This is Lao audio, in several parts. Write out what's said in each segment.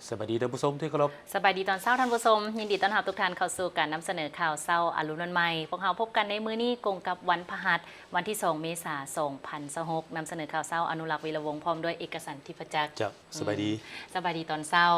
ສະບາຍດີທ່ານຜູ້ຊົມທີ່ເຄົາລົບ. ສະບາຍດີຕອນເຊົ້າທ່ານຜູ້ຊົມ, ຍິນດີຕ້ອນຮັບທຸກທ່ານເຂົ້າສູ່ການນຳສະເໜີຂ່າວເຊົ້າອາລຸນວັນໃໝ່. ພວກເຮົາພົບກັນໃນມື້ນີ້ກົງກັບວັນພະຫັດ ວັນທີສອງ ເມສາ ສອງພັນຊາວຫົກ ນຳສະເໜີຂ່າວເຊົ້າ ອະນຸລັກ ວິລະວົງ ພ້ອມດ້ວຍເອກະສັນ ທິບພະຈັກ. ເຈົ້າ ສະບາຍດີ. ອືມ ສະບາຍດີຕອນເຊົ້າ.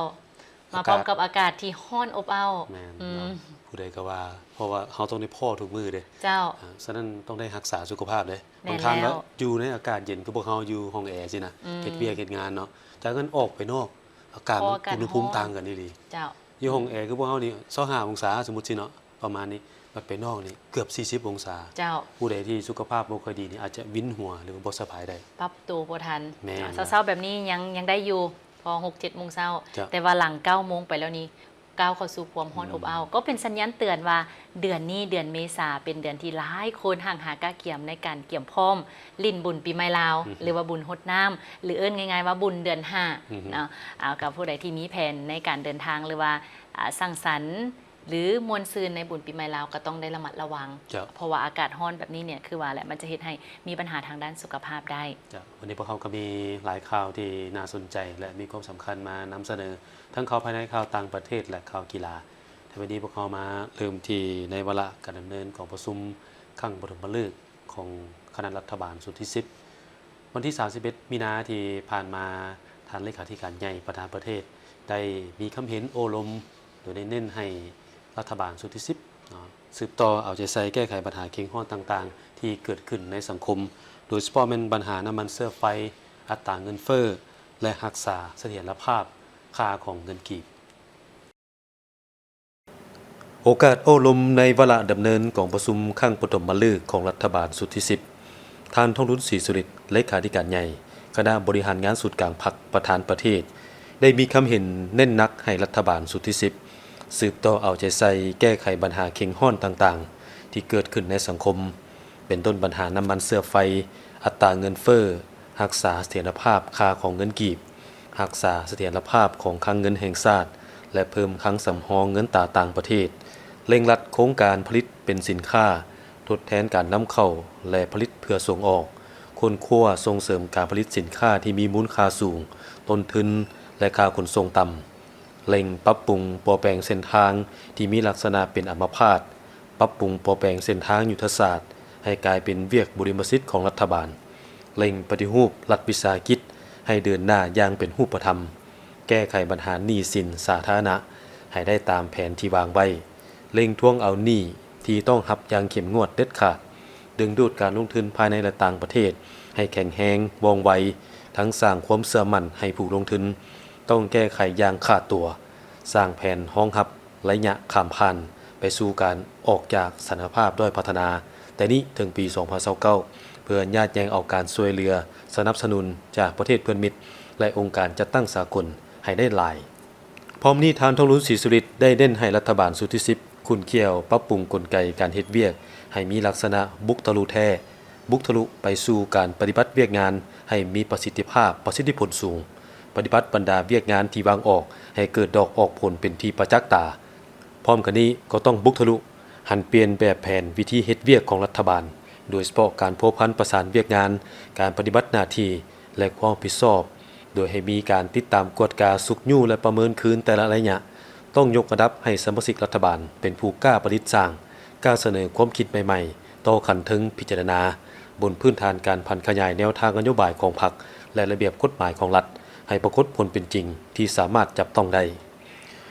ອາກາດ ມາພ້ອມກັບອາກາດທີ່ຮ້ອນອົບເອົ້າ. ແມ່ນ ອືມ ເນາະ ຜູ້ໃດກໍວ່າ ເພາະວ່າເຮົາຕ້ອງໄດ້ພໍ້ທຸກມື້ເດ້. ເຈົ້າ. ອາ ສະນັ້ນຕ້ອງໄດ້ຮັກສາສຸຂະພາບເດ້. ແມ່ນແລ້ວ. ບາງທ່ານວ່າຢູ່ໃນອາກາດເຢັນ ຄືພວກເຮົາຢູ່ຫ້ອງແອຊີ້ນະ ອືມ ເຮັດວຽກເຮັດງານເນາະ, ຈາກນັ້ນອອກໄປນອກ ອາກາດ ເພາະວ່າອາກາດ ອຸນຫະພູມ ຮ້ອນ ຕ່າງກັນອີ່ຫຼີ. ເຈົ້າ. ຢູ່ຫ້ອງແອຄືພວກເຮົານີ້ ຊາວຫ້າອົງສາ ສົມມຸດຊີ້ເນາະ ປະມານນີ້, ບັດໄປນອກນີ້ເກືອບສີ່ສິບອົງສາ. ເຈົ້າ. ຜູ້ໃດທີ່ສຸຂະພາບບໍ່ຄ່ອຍດີນີ້ ອາດຈະວິນຫົວ ຫຼືວ່າບໍ່ສະບາຍໄດ້. ປັບໂຕບໍ່ທັນ. ແມ່ນ. ເຊົ້າໆແບບນີ້ຍັງ ຍັງໄດ້ຢູ່ ພໍຫົກເຈັດໂມງເຊົ້າ. ເຈົ້າ. ແຕ່ວ່າຫຼັງເກົ້າໂມງໄປແລ້ວນີ້ ກ້າວເຂົ້າສູ່ຄວາມຮ້ອນ ອືມ ອົບເອົ້າ ກໍເປັນສັນຍານເຕືອນວ່າ ເດືອນນີ້ເດືອນເມສາ ເປັນເດືອນທີ່ຫຼາຍຄົນຮັ່ງຫາກະກຽມໃນການກຽມພ້ອມຫຼິ້ນບຸນປີໃໝ່ລາວ ອືຮຶ ຫຼືວ່າບຸນຫົດນ້ຳ ຫຼືເອີ້ນງ່າຍໆວ່າບຸນເດືອນຫ້າ ອືຮຶ ເນາະ. ເອົາ ກັບຜູ້ໃດທີ່ມີແຜນໃນການເດີນທາງ ຫຼືວ່າ ອາ ສັງສັນ ຫຼືມ່ວນຊື່ນໃນບຸນປີໃໝ່ລາວ ກໍຕ້ອງໄດ້ລະມັດລະວັງ. ເຈົ້າ. ເພາະວ່າອາກາດຮ້ອນແບບນີ້ເນຍ ຄືວ່າແຫຼະ ມັນຈະເຮັດໃຫ້ມີບັນຫາທາງດ້ານສຸຂະພາບໄດ້. ເຈົ້າ. ວັນນີ້ພວກເຮົາກໍມີຫຼາຍຂ່າວທີ່ໜ້າສົນໃຈ ແລະ ມີຄວາມສຳຄັນມານຳສະເໜີ ທັງຂ່າວພາຍໃນ, ຂ່າວຕ່າງປະເທດ ແລະ ຂ່າວກິລາ. ແຕ່ວັນນີ້ພວກເຮົາມາເລີ່ມທີ່ໃນວາລະການດຳເນີນກອງປະຊຸມຄັ້ງປະຖົມມະລຶກຂອງຄະນະລັດຖະບານຊຸດທີສິບ. ວັນທີສາມສິບເອັດ ມີນາທີ່ຜ່ານມາ, ທ່ານເລຂາທິການໃຫຍ່ປະທານປະເທດ ໄດ້ມີຄຳເຫັນໂອ້ລົມ ໂດຍໄດ້ເນັ້ນໃຫ້ລັດຖະບານຊຸດທີສິບເນາະ ສືບຕໍ່ເອົາໃຈໃສ່ແກ້ໄຂບັນຫາເຄັ່ງຮ້ອນຕ່າງໆ ທີ່ເກີດຂຶ້ນໃນສັງຄົມ, ໂດຍສະເພາະແມ່ນບັນຫານ້ຳມັນເຊື້ອໄຟ, ອັດຕາເງິນເຟີ້ ແລະ ຮັກສາສະຖຽນລະພາບຄ່າຂອງເງິນກີບ. ໂອກາດໂອ້ລົມໃນວາລະດຳເນີນກອງປະຊຸມຄັ້ງປະຖົມມະລຶກຂອງລັດຖະບານຊຸດທີສິບ, ທ່ານ ທອງລຸນ ສີສຸລິດ ເລຂາທິການໃຫຍ່ຄະນະບໍລິຫານງານສູນກາງພັກ ປະທານປະເທດ ໄດ້ມີຄຳເຫັນເນັ້ນໜັກໃຫ້ລັດຖະບານຊຸດທີສິບ ສືບຕໍ່ເອົາໃຈໃສ່ແກ້ໄຂບັນຫາເຄັ່ງຮ້ອນຕ່າງໆ ທີ່ເກີດຂຶ້ນໃນສັງຄົມ ເປັນຕົ້ນບັນຫານ້ຳມັນເຊື້ອໄຟ, ອັດຕາເງິນເຟີ້, ຮັກສາສະຖຽນລະພາບຄ່າຂອງເງິນກີບ, ຮັກສາສະຖຽນລະພາບຂອງຄັງເງິນແຫ່ງຊາດ ແລະ ເພີ່ມຄັງສຳຮອງເງິນຕາຕ່າງປະເທດ, ເລັ່ງລັດໂຄງການຜະລິດເປັນສິນຄ້າ, ທົດແທນການນຳເຂົ້າ ແລະ ຜະລິດເພື່ອສົ່ງອອກ, ຄົ້ນຄວ້າສົ່ງເສີມການຜະລິດສິນຄ້າທີ່ມີມູນຄ່າສູງ, ຕົ້ນທຶນ ແລະ ຄ່າຂົນສົ່ງຕ່ຳ. ເລັ່ງປັບປຸງປົວແປງເສັ້ນທາງທີ່ມີລັກສະນະເປັນອຳມະພາດ, ປັບປຸງປົວແປງເສັ້ນທາງຍຸດທະສາດໃຫ້ກາຍເປັນວຽກບຸລິມະສິດຂອງລັດຖະບານ, ເລັ່ງປະຕິຮູບລັດວິສາຫະກິດໃຫ້ເດີນໜ້າຢ່າງເປັນຮູບປະທຳ, ແກ້ໄຂບັນຫາໜີ້ສິນສາທາລະນະໃຫ້ໄດ້ຕາມແຜນທີ່ວາງໄວ້, ເລັ່ງທວງເອົາໜີ້ທີ່ຕ້ອງຮັບຢ່າງເຂັ້ມງວດເດັດຂາດ, ດຶງດູດການລົງທຶນພາຍໃນ ແລະ ຕ່າງປະເທດໃຫ້ແຂງແຮງ, ວ່ອງໄວ, ທັງສ້າງຄວາມເຊື່ອໝັ້ນໃຫ້ຜູ້ລົງທຶນ, ຕ້ອງແກ້ໄຂຢ່າງຂາດຕົວ, ສ້າງແຜນຮອງຮັບໄລຍະຂ້າມຜ່ານໄປສູ່ການອອກຈາກສະຖານະພາບດ້ອຍພັດທະນາ ແຕ່ນີ້ເຖິງປີສອງພັນຊາວເກົ້າ ເພື່ອຍາດແຍ່ງເອົາການຊ່ວຍເຫຼືອສະໜັບສະໜູນຈາກປະເທດເພື່ອນມິດ ແລະ ອົງການຈັດຕັ້ງສາກົນໃຫ້ໄດ້ຫຼາຍ. ພ້ອມນີ້ ທ່ານ ທອງລຸນ ສີສຸລິດ ໄດ້ເນັ້ນໃຫ້ລັດຖະບານຊຸດທີສິບ ຂຸ້ນຂ້ຽວປັບປຸງກົນໄກການເຮັດວຽກໃຫ້ມີລັກສະນະບຸກທະລຸແທ້, ບຸກທະລຸໄປສູ່ການປະຕິບັດວຽກງານໃຫ້ມີປະສິດທິພາບ, ປະສິດທິຜົນສູງ, ປະຕິບັດບັນດາວຽກງານທີ່ວາງອອກໃຫ້ເກີດດອກອອກຜົນເປັນທີ່ປະຈັກຕາ. ພ້ອມກັນນີ້ກໍຕ້ອງບຸກທະລຸຫັນປ່ຽນແບບແຜນວິທີເຮັດວຽກຂອງລັດຖະບານ, ໂດຍສະເພາະການພົວພັນປະສານວຽກງານ, ການປະຕິບັດໜ້າທີ່ ແລະ ຄວາມຮັບຜິດຊອບ, ໂດຍໃຫ້ມີການຕິດຕາມກວດກາ, ຊຸກຍູ້ ແລະ ປະເມີນຄືນແຕ່ລະໄລຍະ. ຕ້ອງຍົກລະດັບໃຫ້ສະມາຊິກລັດຖະບານເປັນຜູ້ກ້າປະດິດສ້າງ, ກ້າສະເໜີຄວາມຄິດໃໝ່ໆຕໍ່ຂັ້ນເທິງພິຈາລະນາ, ບົນພື້ນຖານການຜັນຂະຫຍາຍແນວທາງນະໂຍບາຍຂອງພັກ ແລະ ລະບຽບກົດໝາຍຂອງລັດ ໃຫ້ປາກົດຜົນເປັນຈິງທີ່ສາມາດຈັບຕ້ອງໄດ້.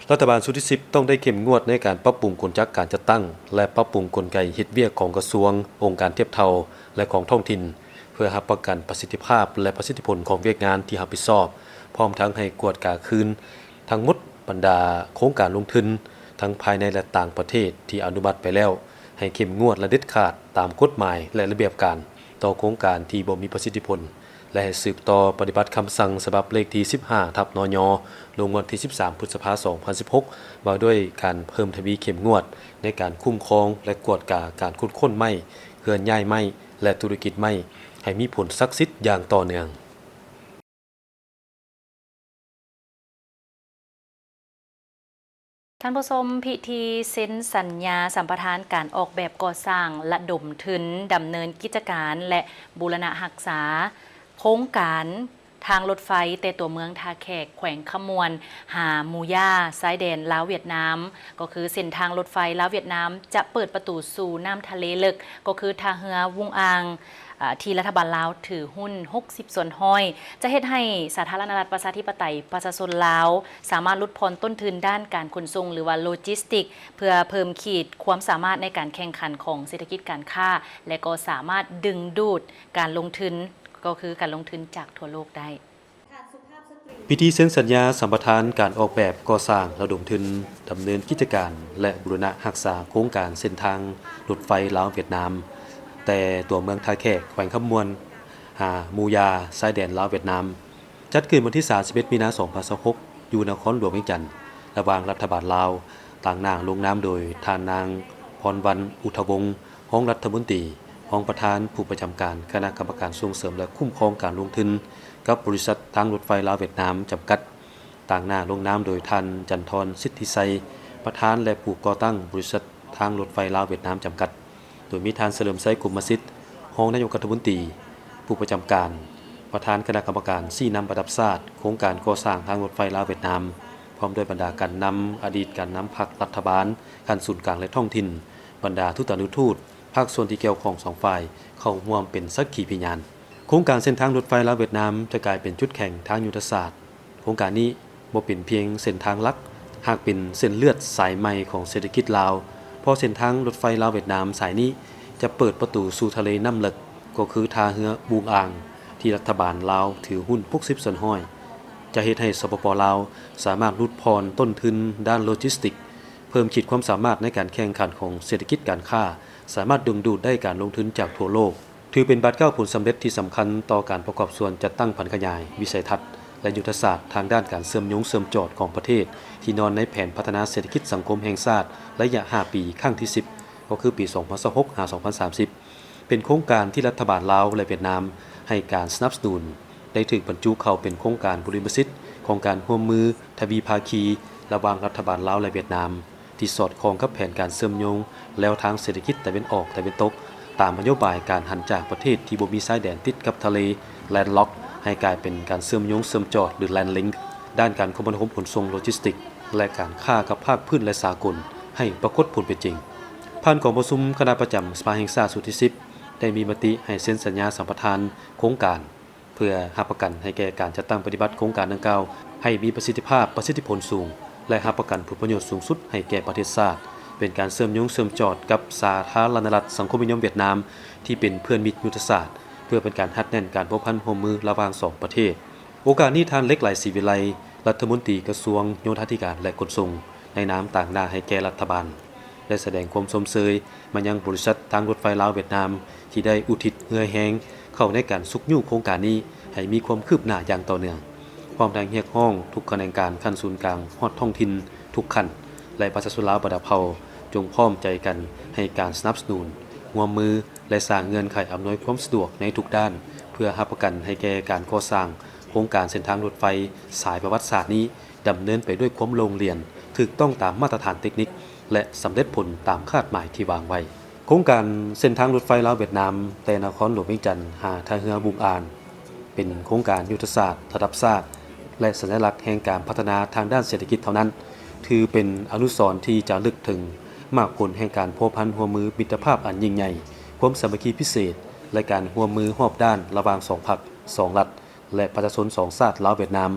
ລັດຖະບານຊຸດທີສິບ ຕ້ອງໄດ້ເຂັ້ມງວດໃນການປັບປຸງກົນຈັກການຈັດຕັ້ງ ແລະ ປັບປຸງກົນໄກເຮັດວຽກຂອງກະຊວງ, ອົງການທຽບເທົ່າ ແລະ ຂອງທ້ອງຖິ່ນ ເພື່ອຮັບປະກັນປະສິດທິພາບ ແລະ ປະສິດທິຜົນຂອງວຽກງານທີ່ຮັບຜິດຊອບ, ພ້ອມທັງໃຫ້ກວດກາຄືນທັງໝົດບັນດາໂຄງການລົງທຶນ ທັງພາຍໃນ ແລະ ຕ່າງປະເທດທີ່ອະນຸມັດໄປແລ້ວ ໃຫ້ເຂັ້ມງວດ ແລະ ເດັດຂາດຕາມກົດໝາຍ ແລະ ລະບຽບການຕໍ່ໂຄງການທີ່ບໍ່ມີປະສິດທິຜົນ ແລະ ໃຫ້ສືບຕໍ່ປະຕິບັດຄຳສັ່ງສະບັບເລກທີສິບຫ້າ ທັບ ນຍ ລົງວັນທີສິບສາມ ພຶດສະພາ ສອງພັນສິບຫົກ ວ່າດ້ວຍການເພີ່ມທະວີເຂັ້ມງວດໃນການຄຸ້ມຄອງ ແລະ ກວດກາການຂຸດຄົ້ນໄມ້, ເຄື່ອນຍ້າຍໄມ້ ແລະ ທຸລະກິດໄມ້ ໃຫ້ມີຜົນສັກສິດຢ່າງຕໍ່ເນື່ອງ. ທ່ານຜູ້ຊົມ, ພິທີເຊັນສັນຍາສຳປະທານການອອກແບບກໍ່ສ້າງ, ລະດົມທຶນດຳເນີນກິດຈະການ ແລະ ບູລະນະຮັກສາໂຄງການ ທາງລົດໄຟແຕ່ຕົວເມືອງທ່າແຂກ ແຂວງຄຳມ່ວນ ຫາໝູຢາ ຊາຍແດນລາວຫວຽດນາມ, ກໍຄືເສັ້ນທາງລົດໄຟລາວຫວຽດນາມ ຈະເປີດປະຕູສູ່ນ້ຳທະເລເລິກ ກໍຄືທ່າເຮືອວຸງອ່າງ ອາ ທີ່ລັດຖະບານລາວຖືຫຸ້ນຫົກສິບສ່ວນຮ້ອຍ ຈະເຮັດໃຫ້ສາທາລະນະລັດປະຊາທິປະໄຕປະຊາຊົນລາວ ສາມາດຫຼຸດຜ່ອນຕົ້ນທຶນດ້ານການຂົນສົ່ງ ຫຼືວ່າໂລຈິສຕິກ ເພື່ອເພີ່ມຂີດຄວາມສາມາດໃນການແຂ່ງຂັນຂອງເສດຖະກິດການຄ້າ ແລະ ກໍສາມາດດຶງດູດການລົງທຶນ ກໍຄືການລົງທຶນຈາກທົ່ວໂລກໄດ້. ພິທີເຊັນສັນຍາສຳປະທານການອອກແບບກໍ່ສ້າງ, ລະດົມທຶນ, ດຳເນີນກິດຈະການ ແລະ ບູລະນະຮັກສາໂຄງການເສັ້ນທາງລົດໄຟລາວຫວຽດນາມ ແຕ່ຕົວເມືອງທ່າແຂກ ແຂວງຄຳມ່ວນ ຫາໝູຢາ ຊາຍແດນລາວຫວຽດນາມ ຈັດຂຶ້ນວັນທີສາມສິບເອັດ ມີນາ ສອງພັນຊາວຫົກ ຢູ່ນະຄອນຫຼວງວຽງຈັນ ລະຫວ່າງລັດຖະບານລາວ ຕາງໜ້າລົງນາມໂດຍທ່ານນາງ ພອນວັນ ອຸທະວົງ ຮອງລັດຖະມົນຕີ, ຮອງປະທານຜູ້ປະຈຳການຄະນະກຳມະການສົ່ງເສີມ ແລະ ຄຸ້ມຄອງການລົງທຶນ ກັບບໍລິສັດທາງລົດໄຟລາວຫວຽດນາມຈຳກັດ, ຕາງໜ້າລົງນາມໂດຍທ່ານ ຈັນທອນ ສິດທິໄຊ ປະທານ ແລະ ຜູ້ກໍ່ຕັ້ງບໍລິສັດທາງລົດໄຟລາວຫວຽດນາມຈຳກັດ, ໂດຍມີທ່ານ ສະເຫຼີມໄຊ ກົມມະສິດ ຮອງນາຍົກລັດຖະມົນຕີ, ຜູ້ປະຈຳການ, ປະທານຄະນະກຳມະການຊີ້ນຳລະດັບຊາດ ໂຄງການກໍ່ສ້າງທາງລົດໄຟລາວຫວຽດນາມ, ພ້ອມດ້ວຍບັນດາການນຳ, ອະດີດການນຳພັກ, ລັດຖະບານຂັ້ນສູນກາງ ແລະ ທ້ອງຖິ່ນ, ບັນດາທູຕານຸທູດ, ພາກສ່ວນທີ່ກ່ຽວຂ້ອງສອງຝ່າຍ ເຂົ້າຮ່ວມເປັນສັກຂີພະຍານ. ໂຄງການເສັ້ນທາງລົດໄຟລາວຫວຽດນາມ ຈະກາຍເປັນຈຸດແຂງທາງຍຸດທະສາດ. ໂຄງການນີ້ບໍ່ເປັນພຽງເສັ້ນທາງຫຼັກ, ຫາກເປັນເສັ້ນເລືອດສາຍໃໝ່ຂອງເສດຖະກິດລາວ, ເພາະເສັ້ນທາງລົດໄຟລາວຫວຽດນາມສາຍນີ້ ຈະເປີດປະຕູສູ່ທະເລນ້ຳເລິກ, ກໍຄືທ່າເຮືອບູງອ່າງ ທີ່ລັດຖະບານລາວຖືຫຸ້ນຫົກສິບສ່ວນຮ້ອຍ ຈະເຮັດໃຫ້ ສປປ ລາວ ສາມາດຫຼຸດຜ່ອນຕົ້ນທຶນດ້ານໂລຈິສຕິກ, ເພີ່ມຂີດຄວາມສາມາດໃນການແຂ່ງຂັນຂອງເສດຖະກິດການຄ້າ, ສາມາດດຶງດູດໄດ້ການລົງທຶນຈາກທົ່ວໂລກ. ຖືເປັນບາດກ້າວຜົນສຳເລັດທີ່ສຳຄັນຕໍ່ການປະກອບສ່ວນຈັດຕັ້ງຜັນຂະຫຍາຍວິໄສທັດ ແລະ ຍຸດທະສາດທາງດ້ານການເຊື່ອມໂຍງເຊື່ອມຈອດຂອງປະເທດ ທີ່ນອນໃນແຜນພັດທະນາເສດຖະກິດສັງຄົມແຫ່ງຊາດໄລຍະຫ້າປີ ຄັ້ງທີສິບ ກໍຄືປີສອງພັນຊາວຫົກ ຫາ ສອງພັນສາມສິບ ເປັນໂຄງການທີ່ລັດຖະບານລາວ ແລະ ຫວຽດນາມໃຫ້ການສະໜັບສະໜູນ ໄດ້ຖືກບັນຈຸເຂົ້າເປັນໂຄງການບຸລິມະສິດຂອງການຮ່ວມມືທະວີພາຄີ ລະຫວ່າງລັດຖະບານລາວ ແລະ ຫວຽດນາມ ທີ່ສອດຄ່ອງກັບແຜນການເຊື່ອມໂຍງແລວທາງເສດຖະກິດຕາເວັນອອກ-ຕາເວັນຕົກ, ຕາມນະໂຍບາຍການຫັນຈາກປະເທດທີ່ບໍ່ມີຊາຍແດນຕິດກັບທະເລ ແລນລັອກ ໃຫ້ກາຍເປັນການເຊື່ອມໂຍງເຊື່ອມຈອດ ຫຼື ແລນລິງ ດ້ານການຄົມມະນາຄົມຂົນສົ່ງໂລຈິສຕິກ ແລະ ການຄ້າກັບພາກພື້ນ ແລະ ສາກົນ ໃຫ້ປາກົດຜົນເປັນຈິງ. ຜ່ານກອງປະຊຸມຄະນະປະຈຳສະພາແຫ່ງຊາດຊຸດທີສິບ ໄດ້ມີມະຕິໃຫ້ເຊັນສັນຍາສຳປະທານໂຄງການ ເພື່ອຮັບປະກັນໃຫ້ແກ່ການຈັດຕັ້ງປະຕິບັດໂຄງການດັ່ງກ່າວໃຫ້ມີປະສິດທິພາບ, ປະສິດທິຜົນສູງ ແລະ ຮັບປະກັນຜົນປະໂຫຍດສູງສຸດໃຫ້ແກ່ປະເທດຊາດ, ເປັນການເຊື່ອມໂຍງເຊື່ອມຈອດກັບສາທາລະນະລັດສັງຄົມນິຍົມຫວຽດນາມ ທີ່ເປັນເພື່ອນມິດຍຸດທະສາດ, ເພື່ອເປັນການຮັດແໜ້ນການພົວພັນຮ່ວມມືລະຫວ່າງສອງປະເທດ. ໂອກາດນີ້ ທ່ານ ເລັກໄຫຼ ສີວິໄລ ລັດຖະມົນຕີກະຊວງໂຍທາທິການ ແລະ ຂົນສົ່ງ ໃນນາມຕາງໜ້າໃຫ້ແກ່ລັດຖະບານ ໄດ້ສະແດງຄວາມຊົມເຊີຍມາຍັງບໍລິສັດທາງລົດໄຟລາວຫວຽດນາມ ທີ່ໄດ້ອຸທິດເຫື່ອແຮງເຂົ້າໃນການຊຸກຍູ້ໂຄງການນີ້ໃຫ້ມີຄວາມຄືບໜ້າຢ່າງຕໍ່ເນື່ອງ, ພ້ອມທັງຮຽກຮ້ອງທຸກຂະແໜງການຂັ້ນສູນກາງຮອດທ້ອງຖິ່ນທຸກຂັ້ນ ແລະ ປະຊາຊົນລາວບັນດາເຜົ່າ ຈົ່ງພ້ອມໃຈກັນໃຫ້ການສະໜັບສະໜູນ, ຮ່ວມມື ແລະ ສ້າງເງື່ອນໄຂອຳນວຍຄວາມສະດວກໃນທຸກດ້ານ ເພື່ອຮັບປະກັນໃຫ້ແກ່ການກໍ່ສ້າງໂຄງການເສັ້ນທາງລົດໄຟສາຍປະຫວັດສາດນີ້ ດຳເນີນໄປດ້ວຍຄວາມໂລ່ງລ່ຽນ, ຖືກຕ້ອງຕາມມາດຕະຖານເຕັກນິກ ແລະ ສຳເລັດຜົນຕາມຄາດໝາຍທີ່ວາງໄວ້. ໂຄງການເສັ້ນທາງລົດໄຟລາວຫວຽດນາມ ແຕ່ນະຄອນຫຼວງວຽງຈັນຫາທ່າເຮືອບຸງອານ ເປັນໂຄງການຍຸດທະສາດລະດັບຊາດ ແລະ ສັນຍະລັກແຫ່ງການພັດທະນາທາງດ້ານເສດຖະກິດເທົ່ານັ້ນ, ຖືເປັນອະນຸສອນທີ່ຈາລຶກເຖິງໝາກຜົນແຫ່ງການພົວພັນຮ່ວມມືມິດຕະພາບອັນຍິ່ງໃຫຍ່, ຄວາມສາມັກຄີພິເສດ ແລະ ການຮ່ວມມືຮອບດ້ານລະຫວ່າງສອງພັກ, ສອງລັດ ແລະ ປະຊາຊົນສອງຊາດລາວຫວຽດນາມ,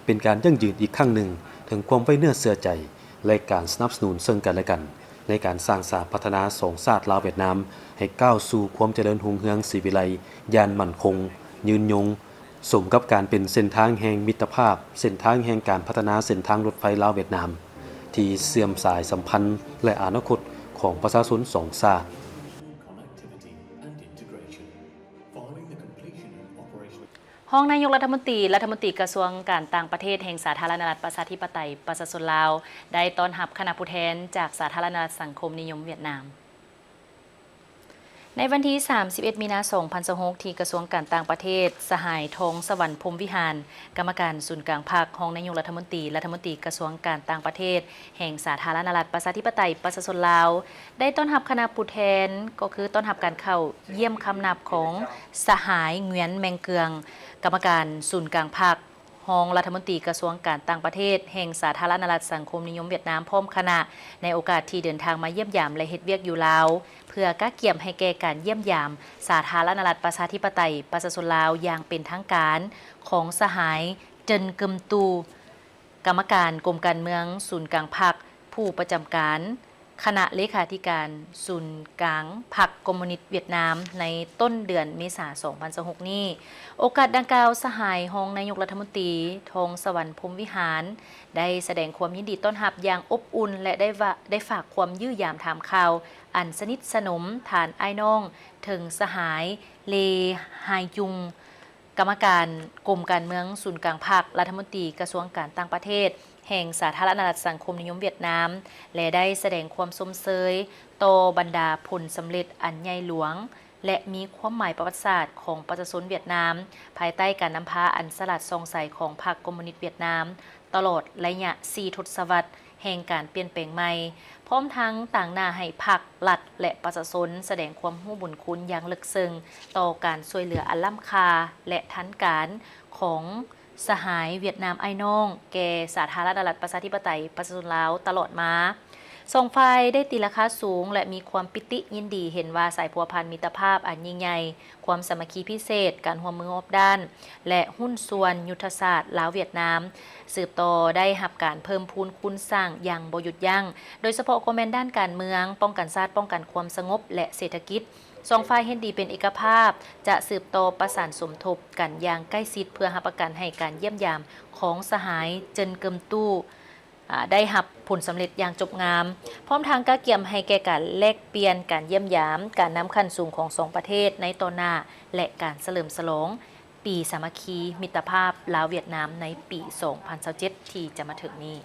ເປັນການຢັ້ງຢືນອີກຄັ້ງໜຶ່ງເຖິງຄວາມໄວ້ເນື້ອເຊື່ອໃຈ ແລະ ການສະໜັບສະໜູນເຊິ່ງກັນ ແລະ ກັນ ໃນການສ້າງສາພັດທະນາສອງຊາດລາວຫວຽດນາມໃຫ້ກ້າວສູ່ຄວາມຈະເລີນຮຸ່ງເຮືອງສີວິໄລຢ່າງໝັ້ນຄົງ, ຍືນຍົງ, ສົມກັບການເປັນເສັ້ນທາງແຫ່ງມິດຕະພາບ, ເສັ້ນທາງແຫ່ງການພັດທະນາເສັ້ນທາງລົດໄຟລາວຫວຽດນາມ ທີ່ເຊື່ອມສາຍສຳພັນ ແລະ ອະນາຄົດຂອງປະຊາຊົນສອງຊາດ. ຮອງນາຍົກລັດຖະມົນຕີ, ລັດຖະມົນຕີກະຊວງການຕ່າງປະເທດແຫ່ງສາທາລະນະລັດປະຊາທິປະໄຕປະຊາຊົນລາວ ໄດ້ຕ້ອນຮັບຄະນະຜູ້ແທນຈາກສາທາລະນະລັດສັງຄົມນິຍົມຫວຽດນາມ. ໃນວັນທີສາມສິບເອັດ ມີນາ ສອງພັນຊາວຫົກ ທີ່ກະຊວງການຕ່າງປະເທດ, ສະຫາຍ ທອງສະຫວັນ ພົມວິຫານ ກຳມະການສູນກາງພັກ, ຮອງນາຍົກລັດຖະມົນຕີ, ລັດຖະມົນຕີກະຊວງການຕ່າງປະເທດ ແຫ່ງສາທາລະນະລັດ ປະຊາທິປະໄຕ ປະຊາຊົນລາວ ໄດ້ຕ້ອນຮັບຄະນະຜູ້ແທນ, ກໍຄືຕ້ອນຮັບການເຂົ້າຢ້ຽມຄຳນັບຂອງສະຫາຍ ຫງວຽນ ແມງເກືອງ ກຳມະການສູນກາງພັກ, ຮອງລັດຖະມົນຕີກະຊວງການຕ່າງປະເທດ ແຫ່ງສາທາລະນະລັດສັງຄົມນິຍົມຫວຽດນາມ ພ້ອມຄະນະ ໃນໂອກາດທີ່ເດີນທາງມາຢ້ຽມຢາມ ແລະ ເຮັດວຽກຢູ່ລາວ ເພື່ອກະກຽມໃຫ້ແກ່ການຢ້ຽມຢາມສາທາລະນະລັດປະຊາທິປະໄຕປະຊາຊົນລາວຢ່າງເປັນທາງການຂອງສະຫາຍ ເຈິນ ເກີມຕູ ກຳມະການກົມການເມືອງສູນກາງພັກ, ຜູ້ປະຈຳການ ຄະນະເລຂາທິການສູນກາງພັກຄອມມູນິດຫວຽດນາມ ໃນຕົ້ນເດືອນເມສາ ສອງພັນຊາວຫົກນີ້. ໂອກາດດັ່ງກ່າວ, ສະຫາຍຮອງນາຍົກລັດຖະມົນຕີ ທອງສະຫວັນ ພົມວິຫານ ໄດ້ສະແດງຄວາມຍິນດີຕ້ອນຮັບຢ່າງອົບອຸ່ນ ແລະ ໄດ້ວ່າ ໄດ້ຝາກຄວາມຢ້ຽມຢາມຖາມຂ່າວອັນສະໜິດສະໜົມທ່ານອ້າຍນ້ອງ ເຖິງສະຫາຍ ເລ ຮາຍຈຸງ ກຳມະການກົມການເມືອງສູນກາງພັກ, ລັດຖະມົນຕີກະຊວງການຕ່າງປະເທດ ແຫ່ງສາທາລະນະລັດສັງຄົມນິຍົມຫວຽດນາມ ແລະ ໄດ້ສະແດງຄວາມຊົມເຊີຍຕໍ່ບັນດາຜົນສຳເລັດອັນໃຫຍ່ຫຼວງ ແລະ ມີຄວາມໝາຍປະຫວັດສາດຂອງປະຊາຊົນຫວຽດນາມ ພາຍໃຕ້ການນຳພາອັນສະຫຼາດສ່ອງໃສຂອງພັກຄອມມູນິດຫວຽດນາມ ຕະຫຼອດໄລຍະສີ່ທົດສະວັດ ແຫ່ງການປ່ຽນແປງໃໝ່, ພ້ອມທັງຕາງໜ້າໃຫ້ພັກ, ລັດ ແລະ ປະຊາຊົນສະແດງຄວາມຮູ້ບຸນຄຸນຢ່າງເລິກເຊິ່ງຕໍ່ການຊ່ວຍເຫຼືອອັນລ້ຳຄ່າ ແລະ ທັນການຂອງສະຫາຍຫວຽດນາມອ້າຍນ້ອງ ແກ່ສາທາລະນະລັດປະຊາທິປະໄຕປະຊາຊົນລາວຕະຫຼອດມາ. ສອງຝ່າຍໄດ້ຕີລາຄາສູງ ແລະ ມີຄວາມປິຕິຍິນດີເຫັນວ່າສາຍພົວພັນມິດຕະພາບອັນຍິ່ງໃຫຍ່, ຄວາມສາມັກຄີພິເສດ, ການຮ່ວມມືຮອບດ້ານ ແລະ ຫຸ້ນສ່ວນຍຸດທະສາດລາວ-ຫວຽດນາມ ສືບຕໍ່ໄດ້ຮັບການເພີ່ມພູນຄູນສ້າງຢ່າງບໍ່ຢຸດຢັ້ງ, ໂດຍສະເພາະກໍແມ່ນດ້ານການເມືອງ, ປ້ອງກັນຊາດ, ປ້ອງກັນຄວາມສະຫງົບ ແລະ ເສດຖະກິດ. ສອງຝ່າຍເຫັນດີເປັນເອກະພາບ ຈະສືບຕໍ່ປະສານສົມທົບກັນຢ່າງໃກ້ຊິດ ເພື່ອຮັບປະກັນໃຫ້ການຢ້ຽມຢາມຂອງສະຫາຍ ເຈິນ ເກີມຕູ ອາ ໄດ້ຮັບຜົນສຳເລັດຢ່າງຈົບງາມ, ພ້ອມທັງກະກຽມໃຫ້ແກ່ການແລກປ່ຽນ, ການຢ້ຽມຢາມ, ການນຳຂັ້ນສູງຂອງສອງປະເທດໃນຕໍ່ໜ້າ ແລະ ການສະເຫຼີມສະຫຼອງປີສາມັກຄີມິດຕະພາບລາວ-ຫວຽດນາມ ໃນປີສອງພັນຊາວເຈັດ ທີ່ຈະມາເຖິງນີ້.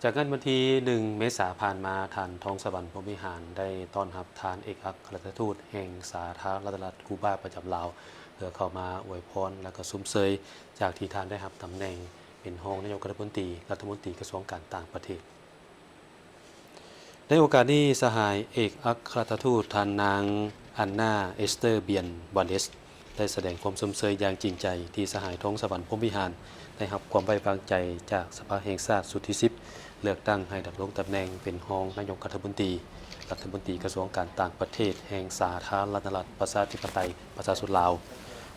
ຈາກນັ້ນ, ວັນທີໜຶ່ງ ເມສາຜ່ານມາ, ທ່ານ ທອງສະຫວັນ ພົມວິຫານ ໄດ້ຕ້ອນຮັບທ່ານເອກອັກຄະລັດຖະທູດແຫ່ງສາທາລະນະລັດກູບາປະຈຳລາວ ເພື່ອເຂົ້າມາອວຍພອນ ແລະ ກໍຊົມເຊີຍ ຈາກທີ່ທ່ານໄດ້ຮັບຕຳແໜ່ງເປັນຮອງນາຍົກລັດຖະມົນຕີ, ລັດຖະມົນຕີກະຊວງການຕ່າງປະເທດ. ໃນໂອກາດນີ້, ສະຫາຍເອກອັກຄະລັດຖະທູດ ທ່ານນາງ ອັນນາ ເອສເຕີ ບຽນ ບາເດສ ໄດ້ສະແດງຄວາມຊົມເຊີຍຢ່າງຈິງໃຈ ທີ່ສະຫາຍ ທອງສະຫວັນ ພົມວິຫານ ໄດ້ຮັບຄວາມໄວ້ວາງໃຈຈາກສະພາແຫ່ງຊາດຊຸດທີສິບ ເລືອກຕັ້ງໃຫ້ດຳລົງຕຳແໜ່ງເປັນຮອງນາຍົກລັດຖະມົນຕີ, ລັດຖະມົນຕີກະຊວງການຕ່າງປະເທດແຫ່ງສາທາລະນະລັດປະຊາທິປະໄຕປະຊາຊົນລາວ.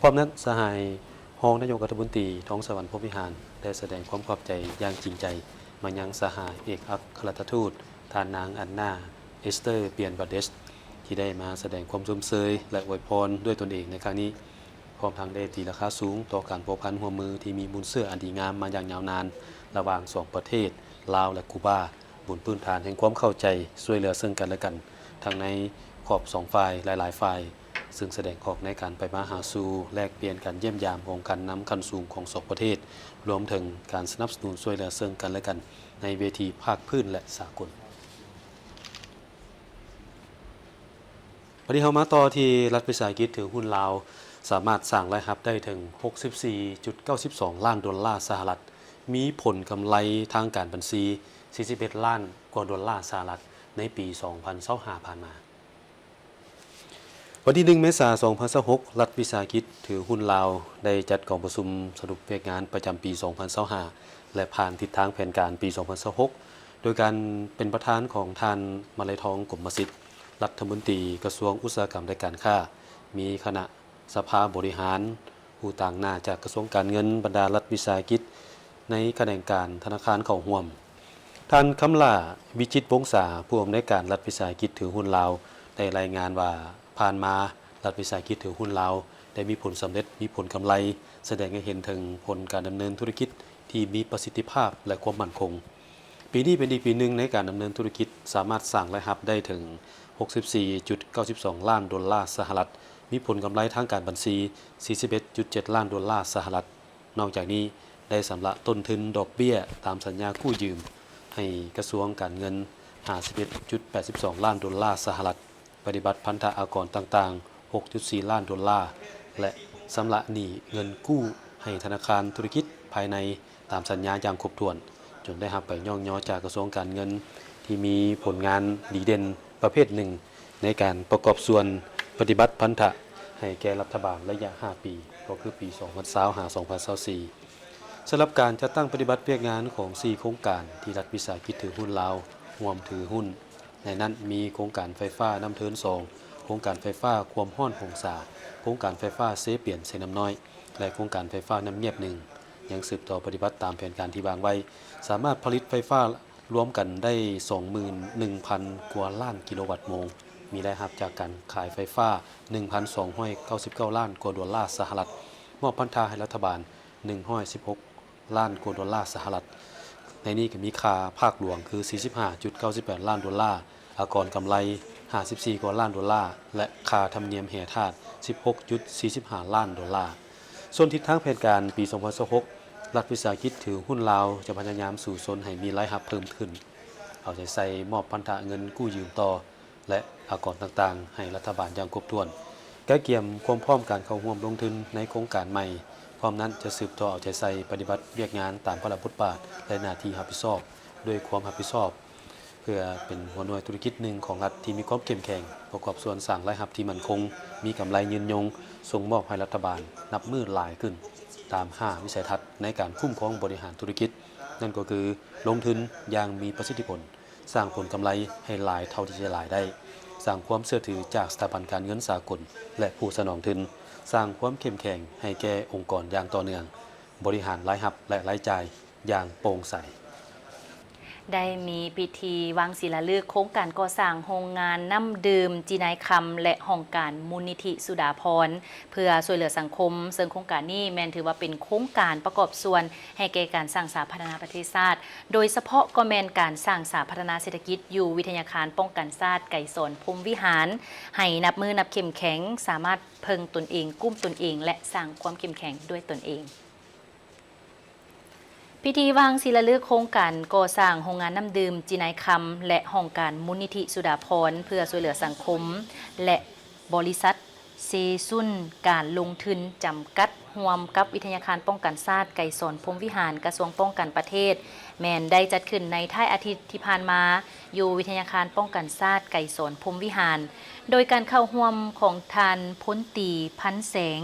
ພ້ອມນັ້ນ, ສະຫາຍຮອງນາຍົກລັດຖະມົນຕີ ທອງສະຫວັນ ພົມວິຫານ ໄດ້ສະແດງຄວາມຂອບໃຈຢ່າງຈິງໃຈມາຍັງສະຫາຍເອກອັກຄະລັດຖະທູດ ທ່ານນາງ ອັນນາ ເອສເຕີ ບຽນ ບາເດສ ທີ່ໄດ້ມາສະແດງຄວາມຊົມເຊີຍ ແລະ ອວຍພອນດ້ວຍຕົນເອງໃນຄັ້ງນີ້, ພ້ອມທັງໄດ້ຕີລາຄາສູງຕໍ່ການພົວພັນຮ່ວມມືທີ່ມີມູນເຊື້ອອັນດີງາມມາຢ່າງຍາວນານ ລະຫວ່າງສອງປະເທດ ລາວ ແລະ ກູບາ, ບົນພື້ນຖານແຫ່ງຄວາມເຂົ້າໃຈຊ່ວຍເຫຼືອເຊິ່ງກັນ ແລະ ກັນ ທັງໃນຂອບສອງຝ່າຍ ຫຼາຍໆຝ່າຍ, ເຊິ່ງສະແດງອອກໃນການໄປມາຫາສູ່, ແລກປ່ຽນການຢ້ຽມຢາມຂອງການນຳຂັ້ນສູງຂອງສອງປະເທດ, ລວມເຖິງການສະໜັບສະໜູນຊ່ວຍເຫຼືອເຊິ່ງກັນ ແລະ ກັນ ໃນເວທີພາກພື້ນ ແລະ ສາກົນ. ບັດນີ້ເຮົາມາຕໍ່ທີ່ລັດວິສາຫະກິດຖືຫຸ້ນລາວ ສາມາດສ້າງລາຍຮັບໄດ້ເຖິງຫົກສິບສີ່ຈຸດເກົ້າສິບສອງລ້ານໂດລາສະຫະລັດ, ມີຜົນກຳໄລທາງການບັນຊີສີ່ສິບເອັດລ້ານກວ່າໂດລາສະຫະລັດ ໃນປີສອງພັນຊາວຫ້າຜ່ານມາ. ວັນທີໜຶ່ງ ເມສາ ສອງພັນຊາວຫົກ, ລັດວິສາຫະກິດຖືຫຸ້ນລາວ ໄດ້ຈັດກອງປະຊຸມສະຫຼຸບວຽກງານປະຈຳປີສອງພັນຊາວຫ້າ ແລະ ຜ່ານທິດທາງແຜນການປີສອງພັນຊາວຫົກ ໂດຍການເປັນປະທານຂອງທ່ານ ມະໄລທອງ ກົມມະສິດ ລັດຖະມົນຕີກະຊວງອຸດສາຫະກຳ ແລະ ການຄ້າ, ມີຄະນະສະພາບໍລິຫານ, ຜູ້ຕາງໜ້າຈາກກະຊວງການເງິນ, ບັນດາລັດວິສາຫະກິດໃນຂະແໜງການທະນາຄານເຂົ້າຮ່ວມ. ທ່ານ ຄຳຫຼ້າ ວິຈິດວົງສາ ຜູ້ອຳນວຍການລັດວິສາຫະກິດຖືຫຸ້ນລາວ ໄດ້ລາຍງານວ່າ, ຜ່ານມາ ລັດວິສາຫະກິດຖືຫຸ້ນລາວ ໄດ້ມີຜົນສຳເລັດ, ມີຜົນກຳໄລ, ສະແດງໃຫ້ເຫັນເຖິງຜົນການດຳເນີນທຸລະກິດທີ່ມີປະສິດທິພາບ ແລະ ຄວາມໝັ້ນຄົງ. ປີນີ້ເປັນອີກປີໜຶ່ງໃນການດຳເນີນທຸລະກິດ ສາມາດສ້າງລາຍຮັບໄດ້ເຖິງຫົກສິບສີ່ຈຸດເກົ້າສິບສອງລ້ານໂດລາສະຫະລັດ, ມີຜົນກຳໄລທາງການບັນຊີສີ່ສິບເອັດຈຸດເຈັດລ້ານໂດລາສະຫະລັດ. ນອກຈາກນີ້, ໄດ້ຊຳລະຕົ້ນທຶນດອກເບ້ຍຕາມສັນຍາກູ້ຢືມໃຫ້ກະຊວງການເງິນຫ້າສິບເອັດຈຸດແປດສິບສອງລ້ານໂດລາສະຫະລັດ. ປະຕິບັດພັນທະອາກອນຕ່າງໆ ຫົກຈຸດສີ່ລ້ານໂດລາ ແລະ ຊຳລະໜີ້ເງິນກູ້ໃຫ້ທະນາຄານທຸລະກິດພາຍໃນຕາມສັນຍາຢ່າງຄົບຖ້ວນ, ຈົນໄດ້ຮັບໃບຍ້ອງຍໍຈາກກະຊວງການເງິນ ທີ່ມີຜົນງານດີເດັ່ນປະເພດໜຶ່ງ ໃນການປະກອບສ່ວນປະຕິບັດພັນທະໃຫ້ແກ່ລັດຖະບານໄລຍະຫ້າປີ ກໍຄືປີສອງພັນຊາວ ຫາ ສອງພັນຊາວສີ່. ສຳລັບການຈັດຕັ້ງປະຕິບັດວຽກງານຂອງສີ່ໂຄງການທີ່ລັດວິສາຫະກິດຖືຫຸ້ນລາວຮ່ວມຖືຫຸ້ນ, ໃນນັ້ນມີໂຄງການໄຟຟ້ານ້ຳເທີນສອງ, ໂຄງການໄຟຟ້າຄວາມຮ້ອນຫົງສາ, ໂຄງການໄຟຟ້າເຊປຽນ-ເຊນ້ຳນ້ອຍ ແລະ ໂຄງການໄຟຟ້ານ້ຳງຽບໜຶ່ງ ຍັງສືບຕໍ່ປະຕິບັດຕາມແຜນການທີ່ວາງໄວ້, ສາມາດຜະລິດໄຟຟ້າລວມກັນໄດ້ສອງໝື່ນໜຶ່ງພັນກວ່າລ້ານກິໂລວັດໂມງ, ມີລາຍຮັບຈາກການຂາຍໄຟຟ້າໜຶ່ງພັນສອງຮ້ອຍເກົ້າສິບເກົ້າລ້ານກວ່າໂດລາສະຫະລັດ, ມອບພັນທະໃຫ້ລັດຖະບານໜຶ່ງຮ້ອຍສິບຫົກ ລ້ານກວ່າໂດລາສະຫະລັດ. ໃນນີ້ກໍມີຄ່າພາກຫຼວງຄື ສີ່ສິບຫ້າຈຸດເກົ້າສິບແປດລ້ານໂດລາ, ອາກອນກຳໄລ ຫ້າສິບສີ່ກວ່າລ້ານໂດລາ ແລະ ຄ່າທຳນຽມແຮ່ທາດ ສິບຫົກຈຸດສີ່ສິບຫ້າລ້ານໂດລາ. ສ່ວນທິດທາງແຜນການປີສອງພັນຊາວຫົກ ລັດວິສາຫະກິດຖືຫຸ້ນລາວຈະພະຍາຍາມສູ້ຊົນໃຫ້ມີລາຍຮັບເພີ່ມຂຶ້ນ, ເອົາໃຈໃສ່ມອບພັນທະເງິນກູ້ຢືມຕໍ່ ແລະ ອາກອນຕ່າງໆໃຫ້ລັດຖະບານຢ່າງຄົບຖ້ວນ, ກະກຽມຄວາມພ້ອມການເຂົ້າຮ່ວມລົງທຶນໃນໂຄງການໃໝ່. ພ້ອມນັ້ນຈະສືບຕໍ່ເອົາໃຈໃສ່ປະຕິບັດວຽກງານຕາມພາລະບົດບາດ ແລະ ໜ້າທີ່ຮັບຜິດຊອບ ດ້ວຍຄວາມຮັບຜິດຊອບ ເພື່ອເປັນຫົວໜ່ວຍທຸລະກິດໜຶ່ງຂອງລັດທີ່ມີຄວາມເຂັ້ມແຂງ, ປະກອບສ່ວນສ້າງລາຍຮັບທີ່ໝັ້ນຄົງ, ມີກຳໄລຍືນຍົງ, ສົ່ງມອບໃຫ້ລັດຖະບານນັບມື້ຫຼາຍຂຶ້ນ, ຕາມຫ້າວິໄສທັດໃນການຄຸ້ມຄອງບໍລິຫານທຸລະກິດ, ນັ້ນກໍຄື ລົງທຶນຢ່າງມີປະສິດທິຜົນ, ສ້າງຜົນກຳໄລໃຫ້ຫຼາຍເທົ່າທີ່ຈະຫຼາຍໄດ້, ສ້າງຄວາມເຊື່ອຖືຈາກສະຖາບັນການເງິນສາກົນ ແລະ ຜູ້ສະໜອງທຶນ, ສ້າງຄວາມເຂັ້ມແຂງໃຫ້ແກ່ອົງກອນຢ່າງຕໍ່ເນື່ອງ, ບໍລິຫານລາຍຮັບ ແລະ ລາຍຈ່າຍຢ່າງໂປ່ງໃສ. ໄດ້ມີພິທີວາງສີລາລຶກໂຄງການກໍ່ສ້າງໂຮງງານນ້ຳດື່ມຈີນາຍຄຳ ແລະ ຫ້ອງການມູນນິທິສຸດາພອນ ເພື່ອຊ່ວຍເຫຼືອສັງຄົມ, ເຊິ່ງໂຄງການນີ້ແມ່ນຖືວ່າເປັນໂຄງການປະກອບສ່ວນໃຫ້ແກ່ການສ້າງສາພັດທະນາປະເທດຊາດ, ໂດຍສະເພາະກໍແມ່ນການສ້າງສາພັດທະນາເສດຖະກິດຢູ່ວິທະຍາຄານປ້ອງກັນຊາດໄກສອນ ພົມວິຫານ ໃຫ້ນັບມື້ນັບເຂັ້ມແຂງ, ສາມາດເພິ່ງຕົນເອງ, ກຸ້ມຕົນເອງ ແລະ ສ້າງຄວາມເຂັ້ມແຂງດ້ວຍຕົນເອງ. ພິທີວາງສີລາລຶກໂຄງການກໍ່ສ້າງໂຮງງານນ້ຳດື່ມຈີນາຍຄຳ ແລະ ຫ້ອງການມູນນິທິສຸດາພອນ ເພື່ອຊ່ວຍເຫຼືອສັງຄົມ ແລະ ບໍລິສັດເຊຊຸນການລົງທຶນຈຳກັດ ຮ່ວມກັບວິທະຍາຄານປ້ອງກັນຊາດໄກສອນ ພົມວິຫານ ກະຊວງປ້ອງກັນປະເທດ ແມ່ນໄດ້ຈັດຂຶ້ນໃນທ້າຍອາທິດທີ່ຜ່ານມາ ຢູ່ວິທະຍາຄານປ້ອງກັນຊາດໄກສອນ ພົມວິຫານ ໂດຍການເຂົ້າຮ່ວມຂອງທ່ານ ພົນຕີ ພັນແສງ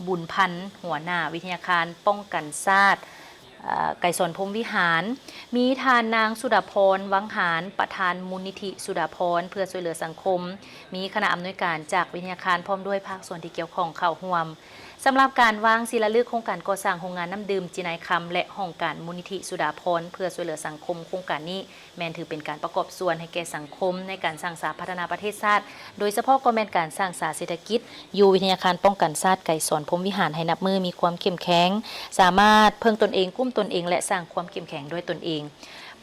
ບຸນພັນ ຫົວໜ້າວິທະຍາຄານປ້ອງກັນຊາດ ເອີ ໄກສອນ ພົມວິຫານ, ມີທ່ານນາງ ສຸດາພອນ ວັງຫານ ປະທານມູນນິທິສຸດາພອນ ເພື່ອຊ່ວຍເຫຼືອສັງຄົມ, ມີຄະນະອຳນວຍການຈາກວິທະຍາຄານ ພ້ອມດ້ວຍພາກສ່ວນທີ່ກ່ຽວຂ້ອງເຂົ້າຮ່ວມ. ສຳລັບການວາງສີລາລຶກໂຄງການກໍ່ສ້າງໂຮງງານນ້ຳດື່ມຈີນາຍຄຳ ແລະ ຫ້ອງການມູນນິທິສຸດາພອນ ເພື່ອຊ່ວຍເຫຼືອສັງຄົມ, ໂຄງການນີ້ ແມ່ນຖືເປັນການປະກອບສ່ວນໃຫ້ແກ່ສັງຄົມໃນການສ້າງສາພັດທະນາປະເທດຊາດ, ໂດຍສະເພາະກໍແມ່ນການສ້າງສາເສດຖະກິດຢູ່ວິທະຍາຄານປ້ອງກັນຊາດໄກສອນ ພົມວິຫານ ໃຫ້ນັບມື້ມີຄວາມເຂັ້ມແຂງ, ສາມາດເພິ່ງຕົນເອງ, ກຸ້ມຕົນເອງ ແລະ ສ້າງຄວາມເຂັ້ມແຂງດ້ວຍຕົນເອງ.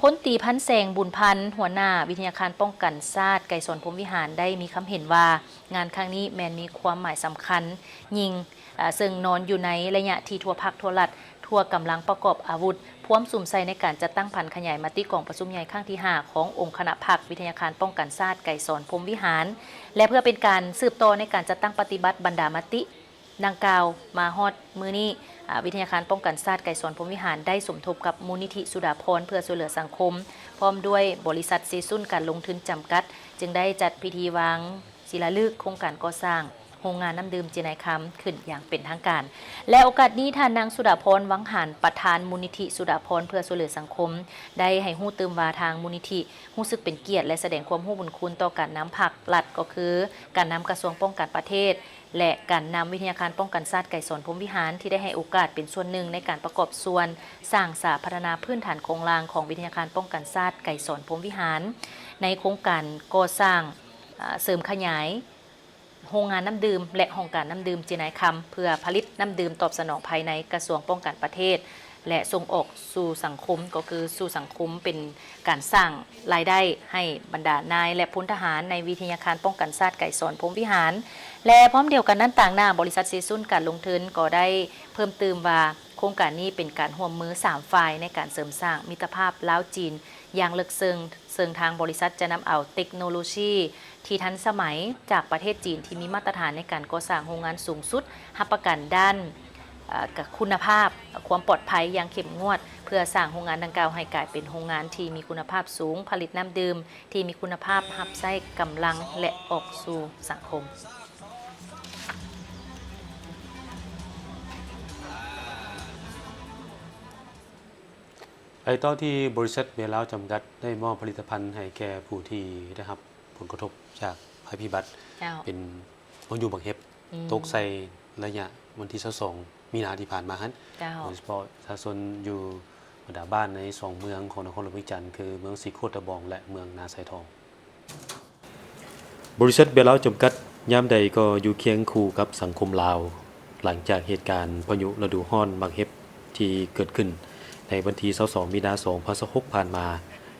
ພົນຕີ ພັນແສງ ບຸນພັນ ຫົວໜ້າວິທະຍາຄານປ້ອງກັນຊາດໄກສອນ ພົມວິຫານ ໄດ້ມີຄຳເຫັນວ່າ ງານຄັ້ງນີ້ແມ່ນມີຄວາມໝາຍສຳຄັນຍິ່ງ, ເຊິ່ງນອນຢູ່ໃນໄລຍະທີ່ທົ່ວພັກທົ່ວລັດ ທົ່ວກຳລັງປະກອບອາວຸດ ພວມສຸມໃສ່ໃນການຈັດຕັ້ງຜັນຂະຫຍາຍມະຕິກອງປະຊຸມໃຫຍ່ຄັ້ງທີຫ້າ ຂອງອົງຄະນະພັກວິທະຍາຄານປ້ອງກັນຊາດໄກສອນ ພົມວິຫານ ແລະ ເພື່ອເປັນການສືບຕໍ່ໃນການຈັດຕັ້ງປະຕິບັດບັນດາມະຕິດັ່ງກ່າວມາຮອດມື້ນີ້, ອາ, ວິທະຍາຄານປ້ອງກັນຊາດໄກສອນ ພົມວິຫານ ໄດ້ສົມທົບກັບມູນນິທິສຸດາພອນ ເພື່ອຊ່ວຍເຫຼືອສັງຄົມ ພ້ອມດ້ວຍບໍລິສັດເຊຊຸນການລົງທຶນຈຳກັດ ຈຶ່ງໄດ້ຈັດພິທີວາງ ສີລາລຶກໂຄງການກໍ່ສ້າງໂຮງງານນ້ຳດື່ມຈີນາຍຄຳຂຶ້ນຢ່າງເປັນທາງການ ແລະ ໂອກາດນີ້ ທ່ານນາງ ສຸດາພອນ ວັງຫານ ປະທານມູນນິທິສຸດາພອນເພື່ອຊ່ວຍເຫຼືອສັງຄົມ ໄດ້ໃຫ້ຮູ້ຕື່ມວ່າ ທາງມູນນິທິຮູ້ສຶກເປັນກຽດ ແລະ ສະແດງຄວາມຮູ້ບຸນຄຸນຕໍ່ການນຳພັກລັດ ກໍຄື ການນຳກະຊວງປ້ອງກັນປະເທດ ແລະ ການນຳວິທະຍາຄານປ້ອງກັນຊາດໄກສອນ ພົມວິຫານ ທີ່ໄດ້ໃຫ້ໂອກາດເປັນສ່ວນໜຶ່ງໃນການປະກອບສ່ວນສ້າງສາພັດທະນາພື້ນຖານໂຄງລ່າງຂອງວິທະຍາຄານປ້ອງກັນຊາດໄກສອນ ພົມວິຫານ ໃນໂຄງການກໍ່ສ້າງ ອາ ເສີມຂະຫຍາຍ ໂຮງງານນ້ຳດື່ມ ແລະ ຫ້ອງການນ້ຳດື່ມຈີນາຍຄຳ ເພື່ອຜະລິດນ້ຳດື່ມຕອບສະໜອງພາຍໃນກະຊວງປ້ອງກັນປະເທດ ແລະ ສົ່ງອອກສູ່ສັງຄົມ, ກໍຄືສູ່ສັງຄົມເປັນການສ້າງລາຍໄດ້ໃຫ້ບັນດານາຍ ແລະ ພົນທະຫານໃນວິທະຍາຄານປ້ອງກັນຊາດໄກສອນ ພົມວິຫານ ແລະ ພ້ອມດຽວກັນນັ້ນ, ຕາງໜ້າບໍລິສັດເຊຊຸນການລົງທຶນກໍໄດ້ເພີ່ມຕື່ມວ່າ ໂຄງການນີ້ເປັນການຮ່ວມມືສາມຝ່າຍໃນການເສີມສ້າງມິດຕະພາບລາວ-ຈີນຢ່າງເລິກເຊິ່ງ, ເຊິ່ງທາງບໍລິສັດຈະນຳເອົາເຕັກໂນໂລຊີ ທີ່ທັນສະໄໝຈາກປະເທດຈີນ ທີ່ມີມາດຕະຖານໃນການກໍ່ສ້າງໂຮງງານສູງສຸດ, ຮັບປະກັນດ້ານ ເອີ ຄຸນນະພາບ, ຄວາມປອດໄພຢ່າງເຂັ້ມງວດ ເພື່ອສ້າງໂຮງງານດັ່ງກ່າວໃຫ້ກາຍເປັນໂຮງງານທີ່ມີຄຸນນະພາບສູງ, ຜະລິດນ້ຳດື່ມທີ່ມີຄຸນນະພາບ, ຮັບໃຊ້ກຳລັງ ແລະ ອອກສູ່ສັງຄົມ. ໄປຕໍ່ທີ່ບໍລິສັດເບລາວຈຳກັດ ໄດ້ມອບຜະລິດຕະພັນໃຫ້ແກ່ຜູ້ທີ່ໄດ້ຮັບຜົນກະທົບຈາກໄພພິບັດ ເຈົ້າ ເປັນພາຍຸບັກເຫັບ ອືມ ຕົກໃສ່ໄລຍະວັນທີຊາວສອງ ມີນາທີ່ຜ່ານມາຫັ້ນ ເຈົ້າ ໂດຍສະເພາະປະຊາຊົນຢູ່ບັນດາບ້ານໃນສອງເມືອງຂອງນະຄອນຫຼວງວຽງຈັນ ຄືເມືອງສີໂຄດຕະບອງ ແລະ ເມືອງນາຊາຍທອງ. ບໍລິສັດເບລາວຈຳກັດ ຍາມໃດກໍຢູ່ຄຽງຄູ່ກັບສັງຄົມລາວ. ຫຼັງຈາກເຫດການພາຍຸລະດູຮ້ອນບັກເຫັບທີ່ເກີດຂຶ້ນໃນວັນທີຊາວສອງ ມີນາ ສອງພັນຊາວຫົກ ຜ່ານມາ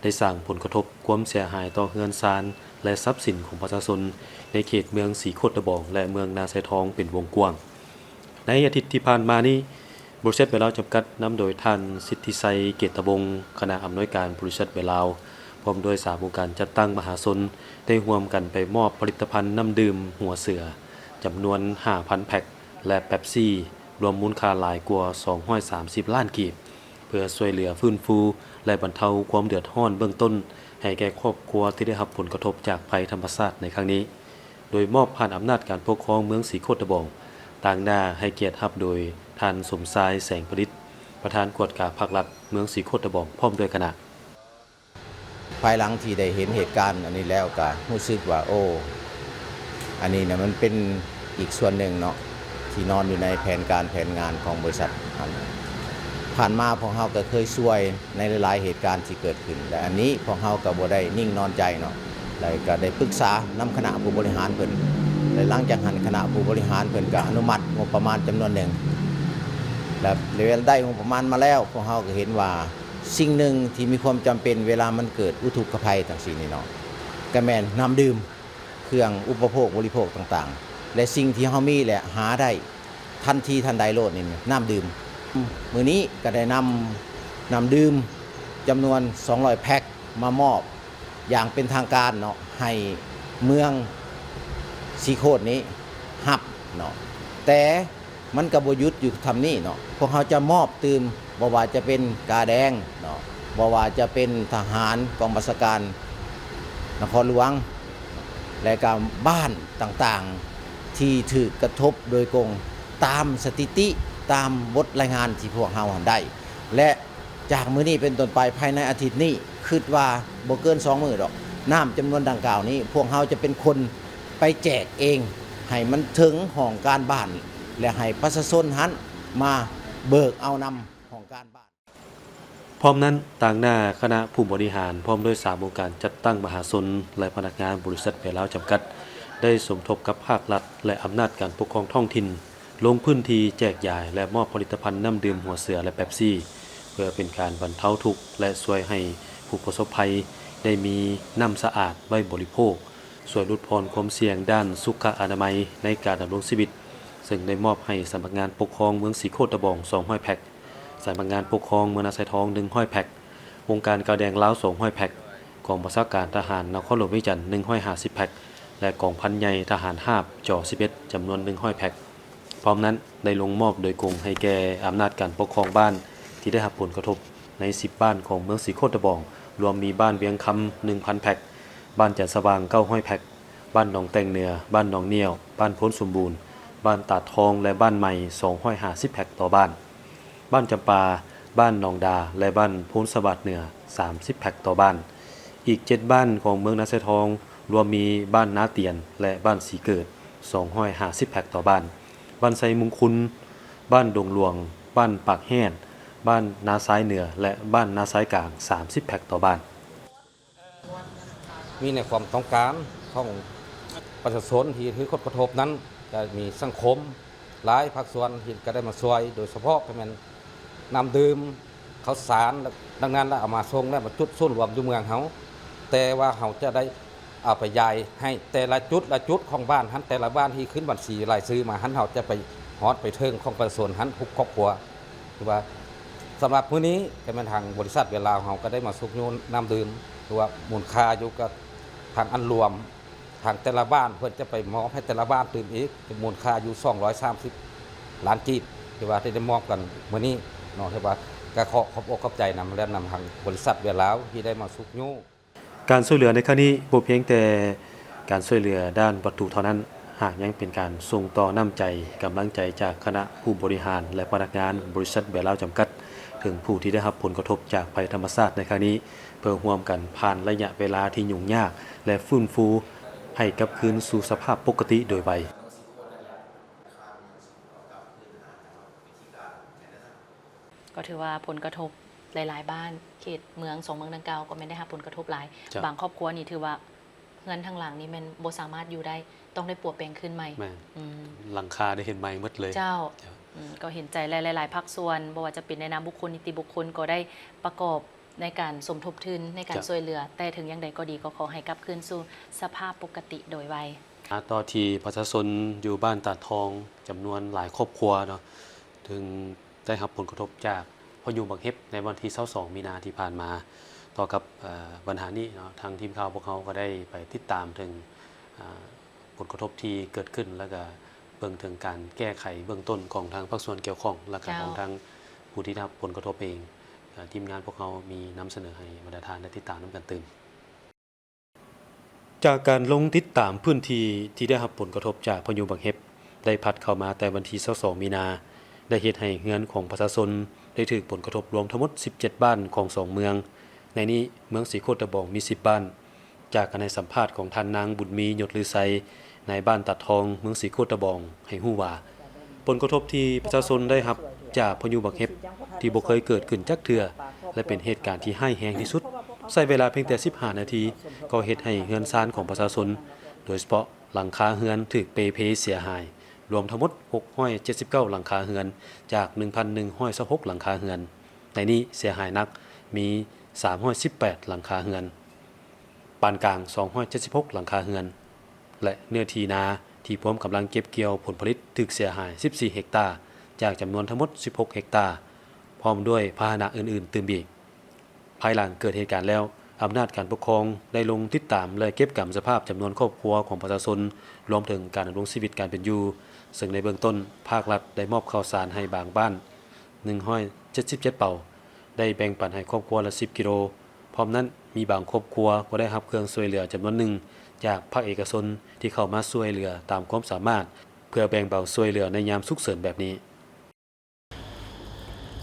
ໄດ້ສ້າງຜົນກະທົບຄວາມເສຍຫາຍຕໍ່ເຮືອນຊານ ແລະ ຊັບສິນຂອງປະຊາຊົນໃນເຂດເມືອງສີໂຄດຕະບອງ ແລະ ເມືອງນາຊາຍທອງເປັນວົງກວ້າງ. ໃນອາທິດທີ່ຜ່ານມານີ້, ບໍລິສັດເບລາວຈຳກັດ ນຳໂດຍທ່ານ ສິດທິໄຊ ເກດຕະວົງ ຄະນະອຳນວຍການບໍລິສັດເບລາວ ພ້ອມດ້ວຍສາວົງການຈັດຕັ້ງມະຫາຊົນ ໄດ້ຮ່ວມກັນໄປມອບຜະລິດຕະພັນນ້ຳດື່ມຫົວເສືອ ຈຳນວນຫ້າພັນແພັກ ແລະ ເປັບຊີ ລວມມູນຄ່າຫຼາຍກວ່າສອງຮ້ອຍສາມສິບລ້ານກີບ ເພື່ອຊ່ວຍເຫຼືອຟື້ນຟູ ແລະ ບັນເທົາຄວາມເດືອດຮ້ອນເບື້ອງຕົ້ນ ໃຫ້ແກ່ຄອບຄົວທີ່ໄດ້ຮັບຜົນກະທົບຈາກໄພທຳມະຊາດໃນຄັ້ງນີ້. ໂດຍມອບຜ່ານອຳນາດການປົກຄອງເມືອງສີໂຄດຕະບອງ, ຕາງໜ້າໃຫ້ກຽດຮັບໂດຍທ່ານ ສົມຊາຍ ແສງປະດິດ ປະທານກວດກາພາກລັດເມືອງສີໂຄດຕະບອງ ພ້ອມດ້ວຍຄະນະ. ພາຍຫຼັງທີ່ໄດ້ເຫັນເຫດການອັນນີ້ແລ້ວ ກະຮູ້ສຶກວ່າ ໂອ້ ອັນນີ້ນະ ມັນເປັນອີກສ່ວນໜຶ່ງເນາະ ທີ່ນອນຢູ່ໃນແຜນການແຜນງານຂອງບໍລິສັດຫັ້ນ. ຜ່ານມາພວກເຮົາກໍເຄີຍຊ່ວຍໃນຫຼາຍໆເຫດການທີ່ເກີດຂຶ້ນ ແລະ ອັນນີ້ພວກເຮົາກໍບໍ່ໄດ້ນິ່ງນອນໃຈເນາະ ແລະ ກໍໄດ້ປຶກສານຳຄະນະຜູ້ບໍລິຫານເພິ່ນ ແລະ ຫຼັງຈາກຫັ້ນຄະນະຜູ້ບໍລິຫານເພິ່ນກໍອະນຸມັດງົບປະມານຈຳນວນໜຶ່ງ ແລະ ເວລາໄດ້ງົບປະມານມາແລ້ວ ພວກເຮົາກໍເຫັນວ່າສິ່ງໜຶ່ງທີ່ມີຄວາມຈຳເປັນເວລາມັນເກີດອຸທົກກະໄພຈັ່ງຊີ້ນີ້ເນາະ ກໍແມ່ນນ້ຳດື່ມ ເຄື່ອງອຸປະໂພກບໍລິໂພກຕ່າງໆ ແລະ ສິ່ງທີ່ເຮົາມີ ແລະ ຫາໄດ້ທັນທີທັນໃດໂລດນີ້ ນ້ຳດື່ມ. ມື້ນີ້ກໍໄດ້ນຳນ້ຳດື່ມຈຳນວນສອງຮ້ອຍແພັກມາມອບຢ່າງເປັນທາງການເນາະ ໃຫ້ເມືອງສີໂຄດນີ້ຮັບເນາະ ແຕ່ ມັນກໍບໍ່ຢຸດຢູ່ສ່ຳນີ້ເນາະ ພວກເຮົາຈະມອບຕື່ມ ບໍ່ວ່າຈະເປັນກາແດງເນາະ ບໍ່ວ່າຈະເປັນທະຫານກອງບັນຊາການນະຄອນຫຼວງ ແລະ ກະບ້ານຕ່າງໆ ທີ່ຖືກກະທົບໂດຍກົງຕາມສະຖິຕິ ຕາມບົດລາຍງານທີ່ພວກເຮົາຫັ້ນໄດ້ ແລະ ຈາກມື້ນີ້ເປັນຕົ້ນໄປ ພາຍໃນອາທິດນີ້ ຄິດວ່າບໍ່ເກີນສອງມື້ດອກ ນ້ຳຈຳນວນດັ່ງກ່າວນີ້ ພວກເຮົາຈະເປັນຄົນໄປແຈກເອງ ໃຫ້ມັນເຖິງຫ້ອງການບ້ານ ແລະ ໃຫ້ປະຊາຊົນຫັ້ນມາເບີກເອົານຳຫ້ອງການບ້ານ. ພ້ອມນັ້ນ, ຕາງໜ້າຄະນະຜູ້ບໍລິຫານ ພ້ອມດ້ວຍສາວົງການຈັດຕັ້ງມະຫາຊົນ ແລະ ພະນັກງານບໍລິສັດເບລາວຈຳກັດ ໄດ້ສົມທົບກັບພາກລັດ ແລະ ອຳນາດການປົກຄອງທ້ອງຖິ່ນ ລົງພື້ນທີ່ແຈກຢາຍ ແລະ ມອບຜະລິດຕະພັນນ້ຳດື່ມຫົວເສືອ ແລະ ເປັບຊີ ເພື່ອເປັນການບັນເທົາທຸກ ແລະ ຊ່ວຍໃຫ້ຜູ້ປະສົບໄພໄດ້ມີນ້ຳສະອາດໄວ້ບໍລິໂພກ, ຊ່ວຍຫຼຸດຜ່ອນຄວາມສ່ຽງດ້ານສຸຂະອະນາໄມໃນການດຳລົງຊີວິດ, ເຊິ່ງໄດ້ມອບໃຫ້ສຳນັກງານປົກຄອງເມືອງສີໂຄດຕະບອງ ສອງຮ້ອຍແພັກ, ສຳນັກງານປົກຄອງເມືອງນາຊາຍທອງ ໜຶ່ງຮ້ອຍແພັກ, ອົງການກາແດງລາວ ສອງຮ້ອຍແພັກ, ກອງບັນຊາການທະຫານນະຄອນຫຼວງວຽງຈັນ ໜຶ່ງຮ້ອຍຫ້າສິບແພັກ ແລະ ກອງພັນໃຫຍ່ທະຫານຮາບ ຈອ ສິບເອັດ ຈຳນວນ ໜຶ່ງຮ້ອຍແພັກ. ພ້ອມນັ້ນ, ໄດ້ລົງມອບໂດຍກົງໃຫ້ແກ່ອຳນາດການປົກຄອງບ້ານທີ່ໄດ້ຮັບຜົນກະທົບໃນສິບບ້ານຂອງເມືອງສີໂຄດຕະບອງ, ລວມມີບ້ານວຽງຄຳ ໜຶ່ງພັນແພັກ, ບ້ານຈັນສະຫວ່າງ ເກົ້າຮ້ອຍແພັກ, ບ້ານໜອງແຕ່ງເໜືອ, ບ້ານໜອງໜ້ຽວ, ບ້ານໂພນສົມບູນ, ບ້ານຕາດທອງ ແລະ ບ້ານໃໝ່ ສອງຮ້ອຍຫ້າສິບແພັກຕໍ່ບ້ານ, ບ້ານຈຳປາ, ບ້ານໜອງດາ ແລະ ບ້ານໂພນສະຫວາດເໜືອ ສາມສິບແພັກຕໍ່ບ້ານ. ອີກເຈັດບ້ານຂອງເມືອງນາຊາຍທອງ ລວມມີບ້ານນາຕຽນ ແລະ ບ້ານສີເກີດ ສອງຮ້ອຍຫ້າສິບແພັກຕໍ່ບ້ານ, ບ້ານໄຊມຸງຄຸນ, ບ້ານດົງຫຼວງ, ບ້ານປາກແຮດ, ບ້ານນາຊາຍເໜືອ ແລະ ບ້ານນາຊາຍກາງ ສາມສິບແພັກຕໍ່ບ້ານ. ມີໃນຄວາມຕ້ອງການຂອງປະຊາຊົນທີ່ຖືກຜົນກະທົບນັ້ນ ກະມີສັງຄົມຫຼາຍພາກສ່ວນທີ່ກະໄດ້ມາຊ່ວຍ, ໂດຍສະເພາະກະແມ່ນນ້ຳດື່ມ, ເຂົ້າສານ, ດັ່ງນັ້ນລະເອົາມາສົ່ງ ແລະ ມາຈຸດສູນລວມຢູ່ເມືອງເຮົາ, ແຕ່ວ່າເຮົາຈະໄດ້ເອົາໄປຢາຍໃຫ້ແຕ່ລະຈຸດລະຈຸດຂອງບ້ານຫັ້ນ, ແຕ່ລະບ້ານທີ່ຂຶ້ນບັນຊີລາຍຊື່ມາຫັ້ນ ເຮົາຈະໄປຮອດໄປເຖິງຂອງປະຊາຊົນຫັ້ນທຸກຄອບຄົວ. ຄືວ່າສຳລັບມື້ນີ້ກະແມ່ນທາງບໍລິສັດເວລາເຮົາກະໄດ້ມາຊຸກຍູ້ນ້ຳດື່ມ ຄືວ່າມູນຄ່າຢູ່ກະທາງອັນລວມ ທາງແຕ່ລະບ້ານເພິ່ນຈະໄປມອບໃຫ້ແຕ່ລະບ້ານຕື່ມອີກ ມູນຄ່າຢູ່ສອງຮ້ອຍສາມສິບລ້ານກີບ ທີ່ວ່າໄດ້ມອບກັນມື້ນີ້ເນາະ. ຖືວ່າກໍຂໍຂອບອົກຂອບໃຈນຳ ແລະ ນຳທາງບໍລິສັດເວຍລາວທີ່ໄດ້ມາຊຸກຍູ້. ການຊ່ວຍເຫຼືອໃນຄັ້ງນີ້ບໍ່ພຽງແຕ່ການຊ່ວຍເຫຼືອດ້ານວັດຖຸເທົ່ານັ້ນ, ຫາກຍັງເປັນການສົ່ງຕໍ່ນ້ຳໃຈ, ກຳລັງໃຈຈາກຄະນະຜູ້ບໍລິຫານ ແລະ ພະນັກງານບໍລິສັດເວຍລາວຈຳກັດ ເຖິງຜູ້ທີ່ໄດ້ຮັບຜົນກະທົບຈາກໄພທຳມະຊາດໃນຄັ້ງນີ້ ເພື່ອຮ່ວມກັນຜ່ານໄລຍະເວລາທີ່ຫຍຸ້ງຍາກ ແລະ ຟື້ນຟູໃຫ້ກັບຄືນສູ່ສະພາບປົກກະຕິໂດຍໄວ. ກໍຖືວ່າຜົນກະທົບຫຼາຍໆບ້ານເຂດເມືອງ ສອງເມືອງດັ່ງກ່າວກໍແມ່ນໄດ້ຮັບຜົນກະທົບຫຼາຍ. ເຈົ້າ. ບາງຄອບຄົວນີ້ຖືວ່າເຮືອນທັງຫຼັງນີ້ແມ່ນບໍ່ສາມາດຢູ່ໄດ້ ຕ້ອງໄດ້ປົວແປງຄືນໃໝ່. ແມ່ນ. ອືມ. ຫຼັງຄາໄດ້ເຫັນໃໝ່ໝົດເລີຍ. ເຈົ້າ. ເຈົ້າ. ອືມ ກໍເຫັນໃຈຫຼາຍໆພາກສ່ວນ ບໍ່ວ່າຈະເປັນໃນນາມບຸກຄົນ ນິຕິບຸກຄົນ ກໍໄດ້ປະກອບໃນການສົມທົບທຶນໃນການ ເຈົ້າ. ຊ່ວຍເຫຼືອ, ແຕ່ເຖິງຢ່າງໃດກໍດີ ກໍຂໍໃຫ້ກັບຄືນສູ່ສະພາບປົກກະຕິໂດຍໄວ. ມາຕໍ່ທີ່ປະຊາຊົນຢູ່ບ້ານຕາດທອງ ຈຳນວນຫຼາຍຄອບຄົວເນາະ ເຖິງ ໄດ້ຮັບຜົນກະທົບຈາກພາຍຸບັກເຫັບໃນວັນທີຊາວສອງມີນາທີ່ຜ່ານມາ. ຕໍ່ກັບ ເອີ ບັນຫານີ້ເນາະ ທາງທີມຂ່າວພວກເຮົາກໍໄດ້ໄປຕິດຕາມເຖິງ ເອີ ຜົນກະທົບທີ່ເກີດຂຶ້ນ ແລ້ວກະເບິ່ງເຖິງການແກ້ໄຂເບື້ອງຕົ້ນຂອງທາງພາກສ່ວນກ່ຽວຂ້ອງ ແລ້ວກະ ເຈົ້າ ຂອງທາງຜູ້ທີ່ໄດ້ຮັບຜົນກະທົບເອງ. ເອີ ທີມງານພວກເຮົາມີນຳສະເໜີໃຫ້ບັນດາທ່ານໄດ້ຕິດຕາມນຳກັນຕື່ມ. ຈາກການລົງຕິດຕາມພື້ນທີ່ທີ່ໄດ້ຮັບຜົນກະທົບຈາກພາຍຸບັກເຫັບ ໄດ້ພັດເຂົ້າມາແຕ່ວັນທີຊາວສອງມີນາ ໄດ້ເຮັດໃຫ້ເຮືອນຂອງປະຊາຊົນໄດ້ຖືກຜົນກະທົບລວມທັງໝົດສິບເຈັດບ້ານຂອງສອງເມືອງ, ໃນນີ້ເມືອງສີໂຄດຕະບອງມີສິບບ້ານ. ຈາກການໃຫ້ສຳພາດຂອງທ່ານນາງ ບຸນມີ ຍົດລືໄຊ ນາຍບ້ານຕາດທອງ ເມືອງສີໂຄດຕະບອງ ໃຫ້ຮູ້ວ່າ ຜົນກະທົບທີ່ປະຊາຊົນໄດ້ຮັບຈາກພາຍຸບັກເຫັບ ທີ່ບໍ່ເຄີຍເກີດຂຶ້ນຈັກເທື່ອ ແລະ ເປັນເຫດການທີ່ຮ້າຍແຮງທີ່ສຸດ ໃຊ້ເວລາພຽງແຕ່ສິບຫ້ານາທີ ກໍເຮັດໃຫ້ເຮືອນຊານຂອງປະຊາຊົນ ໂດຍສະເພາະຫຼັງຄາເຮືອນຖືກເປ່ເພເສຍຫາຍ ລວມທັງໝົດຫົກຮ້ອຍເຈັດສິບເກົ້າຫຼັງຄາເຮືອນ ຈາກໜຶ່ງພັນໜຶ່ງຮ້ອຍຊາວຫົກຫຼັງຄາເຮືອນ, ໃນນີ້ເສຍຫາຍໜັກມີສາມຮ້ອຍສິບແປດຫຼັງຄາເຮືອນ. ປານກາງສອງຮ້ອຍເຈັດສິບຫົກຫຼັງຄາເຮືອນ ແລະ ເນື້ອທີ່ນາທີ່ພວມກຳລັງເກັບກ່ຽວຜົນຜະລິດຖືກເສຍຫາຍສິບສີ່ເຮັກຕາ ຈາກຈຳນວນທັງໝົດສິບຫົກເຮັກຕາ ພ້ອມດ້ວຍພາຫະນະອື່ນໆຕື່ມອີກ. ພາຍຫຼັງເກີດເຫດການແລ້ວ, ອຳນາດການປົກຄອງໄດ້ລົງຕິດຕາມ ແລະ ເກັບກຳສະພາບຈຳນວນຄອບຄົວຂອງປະຊາຊົນ, ລວມເຖິງການດຳລົງຊີວິດການເປັນຢູ່, ເຊິ່ງໃນເບື້ອງຕົ້ນ ພາກລັດໄດ້ມອບເຂົ້າສານໃຫ້ບາງບ້ານ ໜຶ່ງຮ້ອຍເຈັດສິບເຈັດເປົາ, ໄດ້ແບ່ງປັນໃຫ້ຄອບຄົວລະສິບກິໂລ. ພ້ອມນັ້ນ, ມີບາງຄອບຄົວກໍໄດ້ຮັບເຄື່ອງຊ່ວຍເຫຼືອຈຳນວນໜຶ່ງຈາກພາກເອກະຊົນທີ່ເຂົ້າມາຊ່ວຍເຫຼືອຕາມຄວາມສາມາດ ເພື່ອແບ່ງເບົາຊ່ວຍເຫຼືອໃນຍາມສຸກເສີນແບບນີ້.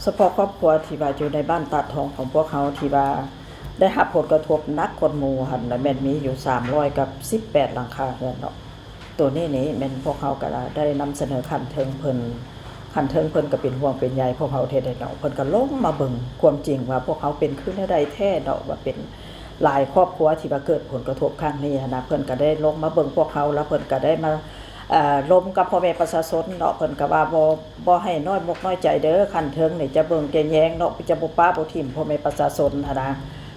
ສະເພາະຄອບຄົວທີ່ວ່າຢູ່ໃນບ້ານຕາດທອງຂອງພວກເຮົາ ທີ່ວ່າໄດ້ຮັບຜົນກະທົບໜັກກວ່າໝູ່ຫັ້ນນະ ແມ່ນມີຢູ່ສາມຮ້ອຍກັບສິບແປດຫຼັງຄາເຮືອນເນາະ. ໂຕນີ້ນີ້ແມ່ນພວກເຮົາກະໄດ້ນຳສະເໜີຂັ້ນເທິງເພິ່ນ, ຂັ້ນເທິງເພິ່ນກະເປັນຫ່ວງເປັນໃຍພວກເຮົາແທ້ເດເນາະ. ເພິ່ນກະລົງມາເບິ່ງຄວາມຈິງວ່າພວກເຮົາເປັນຄືແນວໃດແທ້ເນາະ ວ່າເປັນຫຼາຍຄອບຄົວທີ່ວ່າເກີດຜົນກະທົບຄັ້ງນີ້ຫັ້ນນະ. ເພິ່ນກະໄດ້ລົງມາເບິ່ງພວກເຮົາ ແລ້ວເພິ່ນກະໄດ້ມາລົມກັບພໍ່ແມ່ປະຊາຊົນເນາະ. ເພິ່ນກະວ່າບໍ່ ບໍ່ໃຫ້ນ້ອຍອົກນ້ອຍໃຈເດີ, ຂັ້ນເທິງນີ້ຈະເບິ່ງແກ່ແຍງເນາະ, ຈະບໍ່ປະບໍ່ຖິ້ມພໍ່ແມ່ປະຊາຊົນຫັ້ນນະ.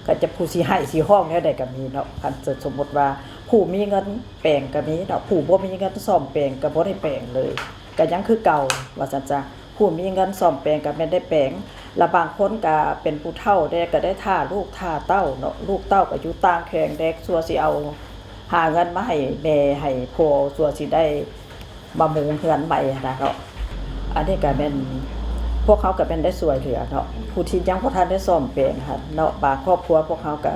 ກະຈະຜູ້ຊິໄຫ້ຊິຮ້ອງແນວໃດກະມີເນາະ. ຄັນສົມມຸດວ່າຜູ້ມີເງິນແປງກະມີເນາະ, ຜູ້ບໍ່ມີເງິນສ້ອມແປງກະບໍ່ໄດ້ແປງເລີຍ, ກະຍັງຄືເກົ່າວ່າຊັ້ນຊະ. ຜູ້ມີເງິນສ້ອມແປງກະແມ່ນໄດ້ແປງ, ລະບາງຄົນກະເປັນຜູ້ເຖົ້າແດ່ ກະໄດ້ຖ້າລູກຖ້າເຕົ້າເນາະ, ລູກເຕົ້າກະຢູ່ຕ່າງແຂວງແດ່ ຊົ່ວຊິເອົາ ຫາເງິນມາໃຫ້ແມ່ໃຫ້ພໍ່ ຊົ່ວຊິໄດ້ມາມຸງເຮືອນໃໝ່ຫັ້ນນະເນາະ. ອັນນີ້ກະແມ່ນ ພວກເຮົາກະແມ່ນໄດ້ຊ່ວຍເຫຼືອເນາະ ຜູ້ທີ່ຍັງບໍ່ທັນໄດ້ສ້ອມແປງຫັ້ນເນາະ. ບາງຄອບຄົວພວກເຮົາກະ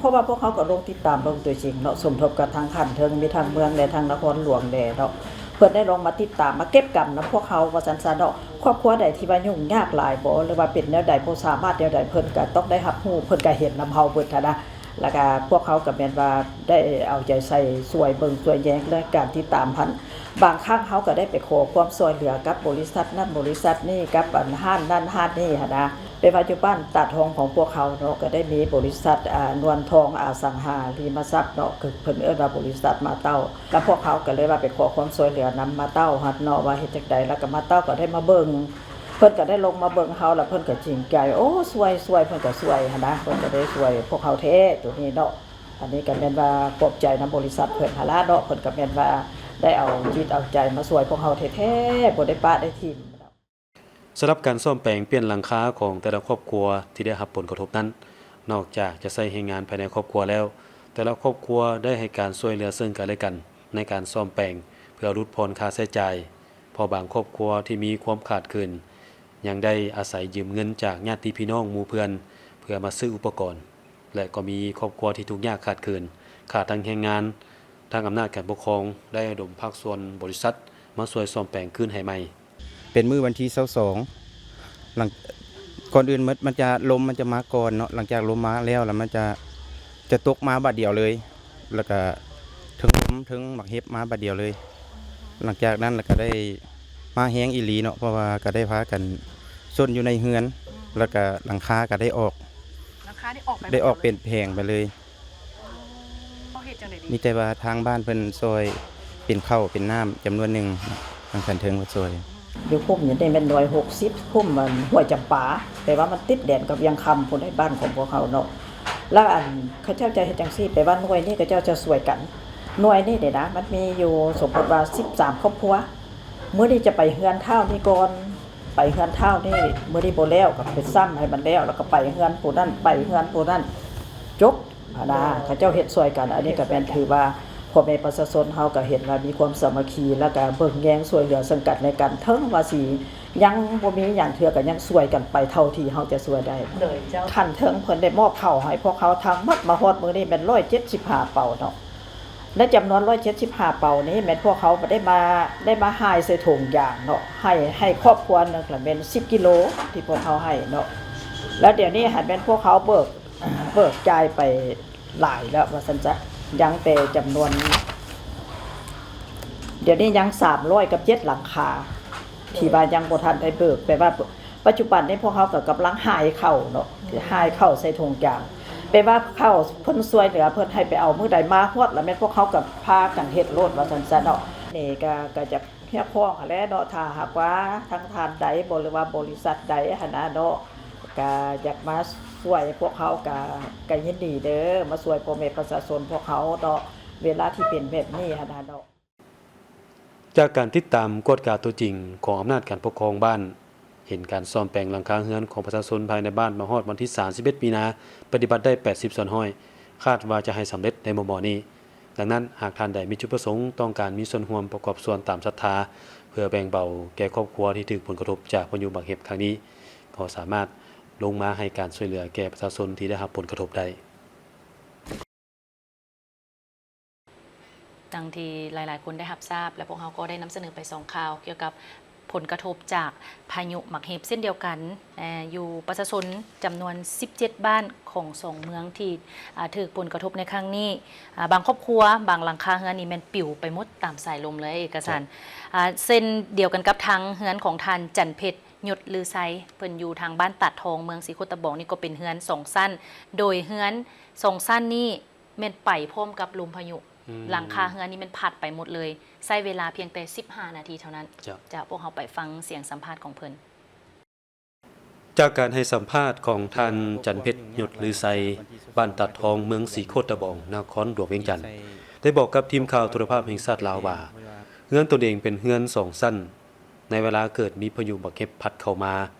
ເພາະວ່າພວກເຮົາກະລົງຕິດຕາມເບິ່ງຕົວຈິງເນາະ, ສົມທົບກັບທາງຂັ້ນເທິງ ມີທາງເມືອງແດ່ ທາງນະຄອນຫຼວງແດ່ເນາະ, ເພິ່ນໄດ້ລົງມາຕິດຕາມ ມາເກັບກຳນຳພວກເຮົາວ່າຊັ້ນຊະເນາະ. ຄອບຄົວໃດທີ່ວ່າຫຍຸ້ງຍາກຫຼາຍບໍ ຫຼືວ່າເປັນແນວໃດ ບໍ່ສາມາດແນວໃດ ເພິ່ນກະຕ້ອງໄດ້ຮັບຮູ້ ເພິ່ນກະເຫັນນຳເຮົາເບິດຫັ້ນນະ. ແລ້ວກະພວກເຮົາກະແມ່ນວ່າໄດ້ເອົາໃຈໃສ່ຊ່ວຍເບິ່ງຊ່ວຍແຍງ ແລະ ການຕິດຕາມຫັ້ນ. ບາງຄັ້ງເຮົາກະໄດ້ໄປຂໍຄວາມຊ່ວຍເຫຼືອກັບບໍລິສັດນັ້ນບໍລິສັດນີ້ ກັບອັນຮ້ານນັ້ນຮ້ານນີ້ຫັ້ນນະ. ແປວ່າຢູ່ບ້ານຕາດທອງຂອງພວກເຮົາເນາະ ກະໄດ້ມີບໍລິສັດ ອາ ນວນທອງອະສັງຫາລິມະຊັບເນາະ, ເພິ່ນເອີ້ນວ່າບໍລິສັດມາເຕົ້າ. ລະພວກເຮົາກະເລີຍວ່າໄປຂໍຄວາມຊ່ວຍເຫຼືອນຳມາເຕົ້າຫັ້ນເນາະ ວ່າເຮັດຈັ່ງໃດ. ລະກະມາເຕົ້າກະໄດ້ມາເບິ່ງ ເພິ່ນກະໄດ້ລົງມາເບິ່ງເຮົາ ລະເພິ່ນກະຈິງໃຈ ໂອ້ ຊ່ວຍ ຊ່ວຍ ເພິ່ນກະຊ່ວຍຫັ້ນນະ, ເພິ່ນກະໄດ້ຊ່ວຍພວກເຮົາແທ້ໂຕນີ້ເນາະ. ອັນນີ້ກະແມ່ນວ່າຂອບໃຈນຳບໍລິສັດເພິ່ນຫັ້ນລະເນາະ, ເພິ່ນກະແມ່ນວ່າໄດ້ເອົາຈິດເອົາໃຈມາຊ່ວຍພວກເຮົາແທ້ໆ ບໍ່ໄດ້ປະໄດ້ຖິ້ມ. ສຳລັບການສ້ອມແປງປ່ຽນຫຼັງຄາຂອງແຕ່ລະຄອບຄົວທີ່ໄດ້ຮັບຜົນກະທົບນັ້ນ, ນອກຈາກຈະໃຊ້ແຮງງານພາຍໃນຄອບຄົວແລ້ວ, ແຕ່ລະຄອບຄົວໄດ້ໃຫ້ການຊ່ວຍເຫຼືອເຊິ່ງກັນແລະກັນໃນການສ້ອມແປງ ເພື່ອຫຼຸດຜ່ອນຄ່າໃຊ້ຈ່າຍ, ເພາະບາງຄອບຄົວທີ່ມີຄວາມຂາດເຂີນ ຍັງໄດ້ອາໄສຢືມເງິນຈາກຍາດຕິພີ່ນ້ອງໝູ່ເພື່ອນ ເພື່ອມາຊື້ອຸປະກອນ ແລະ ກໍມີຄອບຄົວທີ່ທຸກຍາກຂາດເຂີນ, ຂາດທັງແຮງງານ. ທາງອຳນາດການປົກຄອງໄດ້ລະດົມພາກສ່ວນບໍລິສັດມາຊ່ວຍສ້ອມແປງຄືນໃຫ້ໃໝ່. ເປັນມື້ວັນທີຊາວສອງ ຫຼັງ ກ່ອນອື່ນໝົດມັນຈະ ລົມມັນຈະມາກ່ອນເນາະ, ຫຼັງຈາກລົມມາແລ້ວ ແລ້ວມັນຈະ ຈະຕົກມາບາດດຽວເລີຍ ແລ້ວກະເທິງລົມເທິງໝາກເຫັບມາບາດດຽວເລີຍ. ຫຼັງຈາກນັ້ນແລ້ວກະໄດ້ມາແຮງອີ່ຫຼີເນາະ, ເພາະວ່າກະໄດ້ພາກັນຊົນຢູ່ໃນເຮືອນ ແລ້ວກະຫຼັງຄາກະໄດ້ອອກ ຫຼັງຄານີ້ອອກໄປ ໄດ້ອອກເປັນແຜງໄປເລີຍ. ເຮົາເຮັດຈັ່ງໃດດີ? ມີແຕ່ວ່າທາງບ້ານເພິ່ນຊ່ອຍເປັນເຂົ້າເປັນນ້ຳຈຳນວນໜຶ່ງ ທາງຂັ້ນເທິງເພິ່ນຊ່ອຍ. ຢູ່ພຸ້ນນີ້ແມ່ນໜ່ວຍຫົກສິບ ພຸ້ນມັນຫ້ວຍຈຳປາ, ແປວ່າມັນຕິດແດນກັບວຽງຄຳພຸ້ນໃດ ບ້ານຂອງພວກເຮົາເນາະ. ແລ້ວອັນ ເຂົາເຈົ້າຈະເຮັດຈັ່ງຊີ້, ແປວ່າໜ່ວຍນີ້ເຂົາເຈົ້າຈະຊ່ວຍກັນ. ໜ່ວຍນີ້ເດ້ນະ ມັນມີຢູ່ ສົມມຸດວ່າສິບສາມຄອບຄົວ, ມື້ນີ້ຈະໄປເຮືອນທ້າວນີ້ກ່ອນ, ໄປເຮືອນທ້າວນີ້ ມື້ນີ້ບໍ່ແລ້ວກໍໄປຊ້ຳໃຫ້ມັນແລ້ວ, ແລ້ວກໍໄປເຮືອນຜູ້ນັ້ນ ໄປເຮືອນຜູ້ນັ້ນ ຈົບ. ຫັ້ນນະ ເຂົາເຈົ້າເຮັດຊ່ວຍກັນ. ອັນນີ້ກໍແມ່ນຖືວ່າພໍ່ແມ່ປະຊາຊົນເຮົາກໍເຫັນວ່າມີຄວາມສາມັກຄີ ແລ້ວກໍເບິ່ງແຍງຊ່ວຍເຫຼືອເຊິ່ງກັນແລະກັນ, ເຖິງວ່າຊິຍັງບໍ່ມີຫຍັງເທື່ອ ກໍຍັງຊ່ວຍກັນໄປເທົ່າທີ່ເຮົາຈະຊ່ວຍໄດ້. ໂດຍເຈົ້າ ຂັ້ນເທິງເພິ່ນໄດ້ມອບເຂົ້າໃຫ້ພວກເຮົາທັງໝົດ ມາຮອດມື້ນີ້ແມ່ນຮ້ອຍເຈັດສິບຫ້າເປົາເນາະ. ໃນຈຳນວນຮ້ອຍເຈັດສິບຫ້າເປົານີ້ ແມ່ນພວກເຮົາໄດ້ມາ ໄດ້ມາຫາຍໃສ່ຖົງຢາງເນາະ, ໃຫ້ ໃຫ້ຄອບຄົວໜຶ່ງລະແມ່ນສິບກິໂລທີ່ພວກເຮົາໃຫ້ເນາະ. ແລ້ວດຽວນີ້ຫັ້ນແມ່ນພວກເຮົາເບີກ ເບີກຈ່າຍໄປຫຼາຍແລ້ວວ່າຊັ້ນຊະ, ຍັງແຕ່ຈຳນວນ ດຽວນີ້ຍັງສາມຮ້ອຍກັບເຈັດຫຼັງຄາ ທີ່ວ່າຍັງບໍ່ທັນໄດ້ເບີກ. ແປວ່າປັດຈຸບັນນີ້ພວກເຮົາກໍກຳລັງຫາຍເຂົ້າເນາະ, ຫາຍເຂົ້າໃສ່ຖົງຢາງ. ແປວ່າເຂົ້າເພິ່ນຊ່ວຍເຫຼືອ ເພິ່ນໃຫ້ໄປເອົາມື້ໃດມາຮອດ ລະແມ່ນພວກເຮົາກໍພາກັນເຮັດໂລດວ່າຊັ້ນຊະເນາະ. ນີ້ກໍ ກໍຢາກຮຽກຮ້ອງຫັ້ນແຫຼະເນາະ, ຖ້າຫາກວ່າທາງທ່ານໃດ ບໍ ຫຼືວ່າບໍລິສັດໃດຫັ້ນນະເນາະ ກະຢາກມາຊ່ວຍພວກເຮົາ ກະ ກະຍິນດີເດີ ມາຊ່ວຍພໍ່ແມ່ປະຊາຊົນພວກເຮົາເນາະ ເວລາທີ່ເປັນແບບນີ້ຫັ້ນນະເນາະ. ຈາກການຕິດຕາມກວດກາຕົວຈິງຂອງອຳນາດການປົກຄອງບ້ານ ເຫັນການສ້ອມແປງຫຼັງຄາເຮືອນຂອງປະຊາຊົນພາຍໃນບ້ານມາຮອດວັນທີສາມສິບເອັດມີນາ ປະຕິບັດໄດ້ແປດສິບສ່ວນຮ້ອຍ, ຄາດວ່າຈະໃຫ້ສຳເລັດໃນມໍ່ໆນີ້. ດັ່ງນັ້ນ, ຫາກທ່ານໃດມີຈຸດປະສົງຕ້ອງການມີສ່ວນຮ່ວມປະກອບສ່ວນຕາມສັດທາ ເພື່ອແບ່ງເບົາແກ່ຄອບຄົວທີ່ຖືກຜົນກະທົບຈາກພາຍຸໝາກເຫັບຄັ້ງນີ້, ກໍສາມາດລົງມາໃຫ້ການຊ່ວຍເຫຼືອແກ່ປະຊາຊົນທີ່ໄດ້ຮັບຜົນກະທົບໄດ້. ດັ່ງທີ່ຫຼາຍໆຄົນໄດ້ຮັບຊາບ ແລະ ພວກເຮົາກໍໄດ້ນຳສະເໜີໄປສອງຂ່າວກ່ຽວກັບ ຜົນກະທົບຈາກພາຍຸໝາກເຫັບເຊັ່ນດຽວກັນ, ແລະ ຢູ່ປະຊາຊົນຈຳນວນສິບເຈັດບ້ານຂອງສອງເມືອງທີ່ ອາ ຖືກຜົນກະທົບໃນຄັ້ງນີ້, ອາ ບາງຄອບຄົວ ບາງຫຼັງຄາເຮືອນນີ້ແມ່ນປິວໄປໝົດຕາມສາຍລົມເລີຍ ເອກະສັນ. ອາ ເຊັ່ນດຽວກັນກັບທາງເຮືອນຂອງທ່ານ ຈັນເພັດ ຍົດລືໄຊ, ເພິ່ນຢູ່ທາງບ້ານຕາດທອງ ເມືອງສີໂຄດຕະບອງ ນີ້ກໍເປັນເຮືອນສອງຊັ້ນ, ໂດຍເຮືອນສອງຊັ້ນນີ້ ແມ່ນໄປພ້ອມກັບລົມພາຍຸ, ອືມ ຫຼັງຄາເຮືອນນີ້ແມ່ນພັດໄປໝົດເລີຍ, ໃຊ້ເວລາພຽງແຕ່ສິບຫ້ານາທີເທົ່ານັ້ນ. ເຈົ້າ ເຈົ້າ ພວກເຮົາໄປຟັງສຽງສຳພາດຂອງເພິ່ນ. ຈາກການໃຫ້ສຳພາດຂອງທ່ານ ຈັນເພັດ ຍົດລືໄຊ, ບ້ານຕາດທອງ ເມືອງສີໂຄດຕະບອງ ນະຄອນຫຼວງວຽງຈັນ ໄດ້ບອກກັບທີມຂ່າວໂທລະພາບແຫ່ງຊາດລາວວ່າ ເຮືອນຕົນເອງເປັນເຮືອນສອງຊັ້ນ, ໃນເວລາເກີດມີພາຍຸໝາກເຫັບພັດເຂົ້າມາ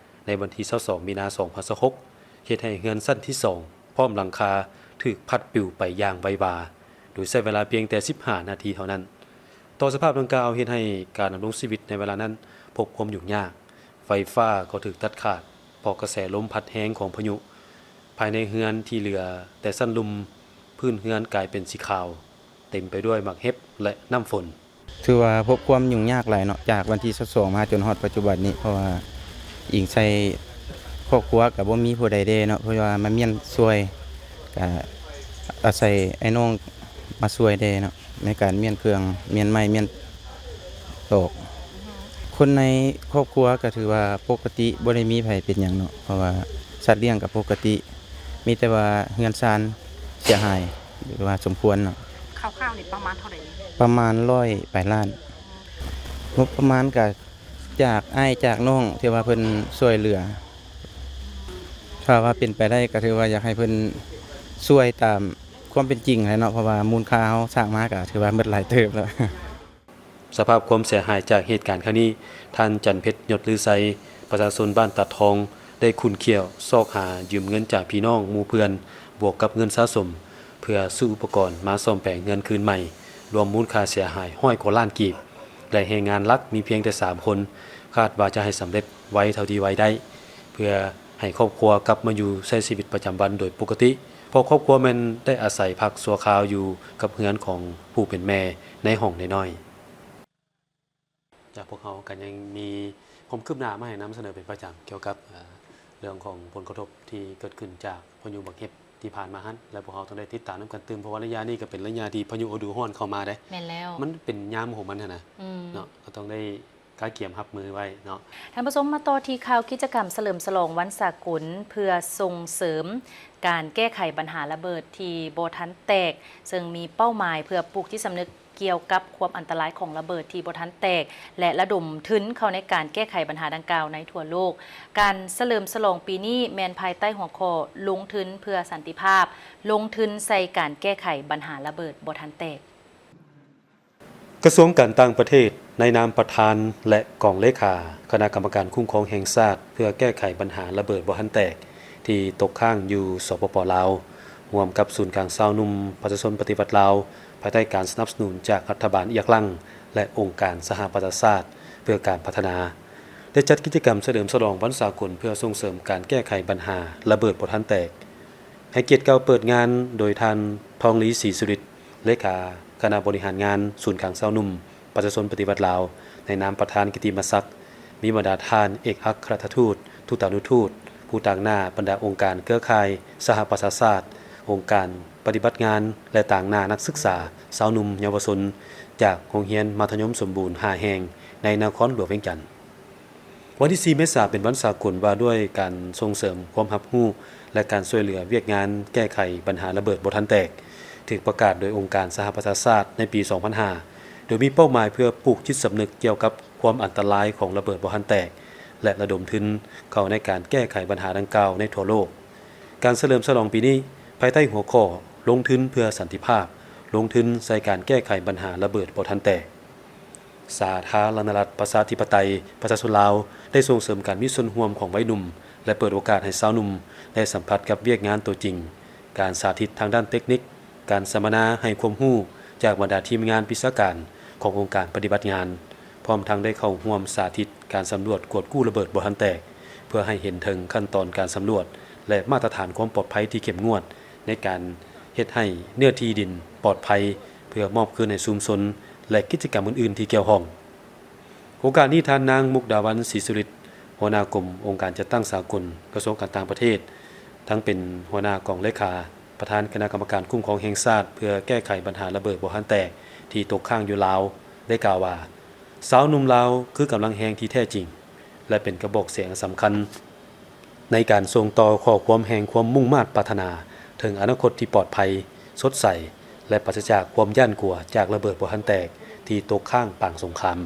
ໃນວັນທີຊາວສອງມີນາສອງພັນຊາວຫົກ ເຮັດໃຫ້ເຮືອນຊັ້ນທີສອງ ພ້ອມຫຼັງຄາຖືກພັດປິວໄປຢ່າງໄວວາ ໂດຍໃຊ້ເວລາພຽງແຕ່ສິບຫ້ານາທີເທົ່ານັ້ນ. ຕໍ່ສະພາບດັ່ງກ່າວເຮັດໃຫ້ການດຳລົງຊີວິດໃນເວລານັ້ນພົບຄວາມຫຍຸ້ງຍາກ, ໄຟຟ້າກໍຖືກຕັດຂາດ ເພາະກະແສລົມພັດແຮງຂອງພາຍຸ. ພາຍໃນເຮືອນທີ່ເຫຼືອແຕ່ຊັ້ນລຸ່ມ, ພື້ນເຮືອນກາຍເປັນສີຂາວ, ເຕັມໄປດ້ວຍໝາກເຫັບ ແລະ ນ້ຳຝົນ. ຖືວ່າພົບຄວາມຫຍຸ້ງຍາກຫຼາຍເນາະ, ຈາກວັນທີຊາວສອງມາຈົນຮອດປັດຈຸບັນນີ້, ເພາະວ່າອີງໃສ່ຄອບຄົວກະບໍ່ມີຜູ້ໃດແດ່ເນາະ, ເພາະວ່າມາມ້ຽນຊ່ວຍ, ກະອາໄສອ້າຍນ້ອງມາຊ່ວຍແດ່ເນາະ, ໃນການມ້ຽນເຄື່ອງ, ມ້ຽນໄມ້, ມ້ຽນຕອກ. ຄົນໃນຄອບຄົວກະຖືວ່າປົກກະຕິ, ບໍ່ໄດ້ມີໃຜເປັນຫຍັງເນາະ, ເພາະວ່າສັດລ້ຽງກະປົກກະຕິ, ມີແຕ່ວ່າເຮືອນຊານເສຍຫາຍ ຫຼືວ່າສົມຄວນເນາະ. ຄ່າວໆນີ້ປະມານເທົ່າໃດ? ປະມານຮ້ອຍປາຍລ້ານ. ງົບປະມານກະຈາກອ້າຍຈາກນ້ອງທີ່ວ່າເພິ່ນຊ່ວຍເຫຼືອ, ຖ້າວ່າເປັນໄປໄດ້ກະຖືວ່າຢາກໃຫ້ເພິ່ນຊ່ວຍຕາມຄວາມເປັນຈິງແຫຼະເນາະ, ເພາະວ່າມູນຄ່າເຮົາສ້າງມາກະຖືວ່າໝົດຫຼາຍເຕີບແລ້ວ. ສະພາບຄວາມເສຍຫາຍຈາກເຫດການຄັ້ງນີ້, ທ່ານ ຈັນເພັດ ຍົດລືໄຊ, ປະຊາຊົນບ້ານຕາດທອງ ໄດ້ຂຸ້ນຂ້ຽວຊອກຫາຢືມເງິນຈາກພີ່ນ້ອງໝູ່ເພື່ອນ ບວກກັບເງິນສະສົມ, ເ ເພື່ອຊື້ອຸປະກອນມາສ້ອມແປງເຮືອນຄືນໃໝ່ ລວມມູນຄ່າເສຍຫາຍຮ້ອຍກວ່າລ້ານກີບ ແລະ ແຮງງານຫຼັກມີພຽງແຕ່ສາມຄົນ, ຄາດວ່າຈະໃຫ້ສຳເລັດໄວເທົ່າທີ່ໄວໄດ້ ເພື່ອໃຫ້ຄອບຄົວກັບມາຢູ່ໃຊ້ຊີວິດປະຈຳວັນໂດຍປົກກະຕິ, ເພາະຄອບຄົວແມ່ນໄດ້ອາໄສພັກຊົ່ວຄາວຢູ່ກັບເຮືອນຂອງຜູ້ເປັນແມ່ໃນຫ້ອງນ້ອຍໆ. ຈາກພວກເຮົາກໍຍັງມີຄວາມຄືບໜ້າມາໃຫ້ນຳສະເໜີເປັນປະຈຳ ກ່ຽວກັບ ເອີ ເລື່ອງຂອງຜົນກະທົບທີ່ເກີດຂຶ້ນຈາກພາຍຸບັກເຫັບທີ່ຜ່ານມາຫັ້ນ ແລະ ພວກເຮົາຕ້ອງໄດ້ຕິດຕາມນຳກັນຕື່ມ ເພາະວ່າໄລຍະນີ້ກໍເປັນໄລຍະທີ່ພາຍຸລະດູຮ້ອນເຂົ້າມາເດ້. ແມ່ນແລ້ວ. ມັນເປັນຍາມຂອງມັນຫັ້ນນະ ອືມ ເນາະ, ກໍຕ້ອງໄດ້ກະກຽມຮັບມືໄວ້ເນາະ. ທ່ານຜູ້ຊົມ, ມາຕໍ່ທີ່ຂ່າວກິດຈະກຳສະເຫຼີມສະຫຼອງວັນສາກົນ ເພື່ອສົ່ງເສີມການແກ້ໄຂບັນຫາລະເບີດທີ່ບໍ່ທັນແຕກ, ເຊິ່ງມີເປົ້າໝາຍເພື່ອປູກຈິດສຳນຶກ ກ່ຽວກັບຄວາມອັນຕະລາຍຂອງລະເບີດທີ່ບໍ່ທັນແຕກ ແລະ ລະດົມທຶນເຂົ້າໃນການແກ້ໄຂບັນຫາດັ່ງກ່າວໃນທົ່ວໂລກ. ການສະເຫຼີມສະຫຼອງປີນີ້ແມ່ນພາຍໃຕ້ຫົວຂໍ້ ລົງທຶນເພື່ອສັນຕິພາບ, ລົງທຶນໃສ່ການແກ້ໄຂບັນຫາລະເບີດບໍ່ທັນແຕກ. ກະຊວງການຕ່າງປະເທດ ໃນນາມປະທານ ແລະ ກອງເລຂາຄະນະກຳມະການຄຸ້ມຄອງແຫ່ງຊາດ ເພື່ອແກ້ໄຂບັນຫາລະເບີດບໍ່ທັນແຕກ ທີ່ຕົກຄ້າງຢູ່ ສປປ ລາວ ຮ່ວມກັບສູນກາງຊາວໜຸ່ມປະຊາຊົນປະຕິວັດລາວ ພາຍໃຕ້ການສະໜັບສະໜູນຈາກລັດຖະບານອີຣັກ ແລະ ອົງການສະຫະປະຊາຊາດເພື່ອການພັດທະນາ ໄດ້ຈັດກິດຈະກຳສະເຫຼີມສະຫຼອງວັນສາກົນເພື່ອສົ່ງເສີມການແກ້ໄຂບັນຫາລະເບີດບໍ່ທັນແຕກ. ໃຫ້ກຽດກ່າວເປີດງານໂດຍທ່ານ ທອງລີ ສີສຸລິດ ເລຂາຄະນະບໍລິຫານງານສູນກາງຊາວໜຸ່ມ ປະຊາຊົນປະຕິວັດລາວ ໃນນາມປະທານກິດຕິມະສັກ, ມີບັນດາທ່ານເອກອັກຄະລັດຖະທູດ, ທູຕານຸທູດ, ຜູ້ຕາງໜ້າບັນດາອົງການເຄືອຂ່າຍສະຫະປະຊາຊາດ, ອົງການປະຕິບັດງານ ແລະ ຕາງໜ້ານັກສຶກສາຊາວໜຸ່ມເຍົາວະຊົນ ຈາກໂຮງຮຽນມັດທະຍົມສົມບູນຫ້າແຫ່ງ ໃນນະຄອນຫຼວງວຽງຈັນ. ວັນທີສີ່ ເມສາ ເປັນວັນສາກົນວ່າດ້ວຍການສົ່ງເສີມຄວາມຮັບຮູ້ ແລະ ການຊ່ວຍເຫຼືອວຽກງານແກ້ໄຂບັນຫາລະເບີດບໍ່ທັນແຕກ, ຖືກປະກາດໂດຍອົງການສະຫະປະຊາຊາດໃນປີສອງພັນຫ້າ ໂດຍມີເປົ້າໝາຍເພື່ອປູກຈິດສຳນຶກກ່ຽວກັບຄວາມອັນຕະລາຍຂອງລະເບີດບໍ່ທັນແຕກ ແລະ ລະດົມທຶນເຂົ້າໃນການແກ້ໄຂບັນຫາດັ່ງກ່າວໃນທົ່ວໂລກ. ການສະເຫຼີມສະຫຼອງປີນີ້ ພາຍໃຕ້ຫົວຂໍ້ ລົງທຶນເພື່ອສັນຕິພາບ, ລົງທຶນໃສ່ການແກ້ໄຂບັນຫາລະເບີດບໍ່ທັນແຕກ. ສາທາລະນະລັດ ປະຊາທິປະໄຕ ປະຊາຊົນລາວ ໄດ້ສົ່ງເສີມການມີສ່ວນຮ່ວມຂອງໄວໜຸ່ມ ແລະ ເປີດໂອກາດໃຫ້ຊາວໜຸ່ມໄດ້ສຳຜັດກັບວຽກງານຕົວຈິງ, ການສາທິດທາງດ້ານເຕັກນິກ, ການສຳມະນາໃຫ້ຄວາມຮູ້ຈາກບັນດາທີມງານວິຊາການຂອງອົງການປະຕິບັດງານ, ພ້ອມທັງໄດ້ເຂົ້າຮ່ວມສາທິດການສຳຫຼວດກວດກູ້ລະເບີດບໍ່ທັນແຕກ ເພື່ອໃຫ້ເຫັນເຖິງຂັ້ນຕອນການສຳຫຼວດ ແລະ ມາດຕະຖານຄວາມປອດໄພທີ່ເຂັ້ມງວດ ໃນການເຮັດໃຫ້ເນື້ອທີ່ດິນປອດໄພ ເພື່ອມອບຄືນໃຫ້ຊຸມຊົນ ແລະ ກິດຈະກຳອື່ນໆທີ່ກ່ຽວຂ້ອງ. ໂອກາດນີ້ ທ່ານນາງ ມຸກດາວັນ ສີສຸລິດ ຫົວໜ້າກົມອົງການຈັດຕັ້ງສາກົນ ກະຊວງການຕ່າງປະເທດ, ທັງເປັນຫົວໜ້າກອງເລຂາ, ປະທານຄະນະກຳມະການຄຸ້ມຄອງແຫ່ງຊາດ ເພື່ອແກ້ໄຂບັນຫາລະເບີດບໍ່ທັນແຕກທີ່ຕົກຄ້າງຢູ່ລາວ ໄດ້ກ່າວວ່າ, ຊາວໜຸ່ມລາວຄືກຳລັງແຮງທີ່ແທ້ຈິງ ແລະ ເປັນກະບອກສຽງອັນສຳຄັນ ໃນການສົ່ງຕໍ່ຂໍ້ຄວາມແຫ່ງຄວາມມຸ່ງມາດປາດຖະໜາເຖິງອະນາຄົດທີ່ປອດໄພ, ສົດໃສ ແລະ ປາສະຈາກຄວາມຢ້ານກົວຈາກລະເບີດບໍ່ທັນແຕກທີ່ຕົກຄ້າງປາງສົງຄາມ.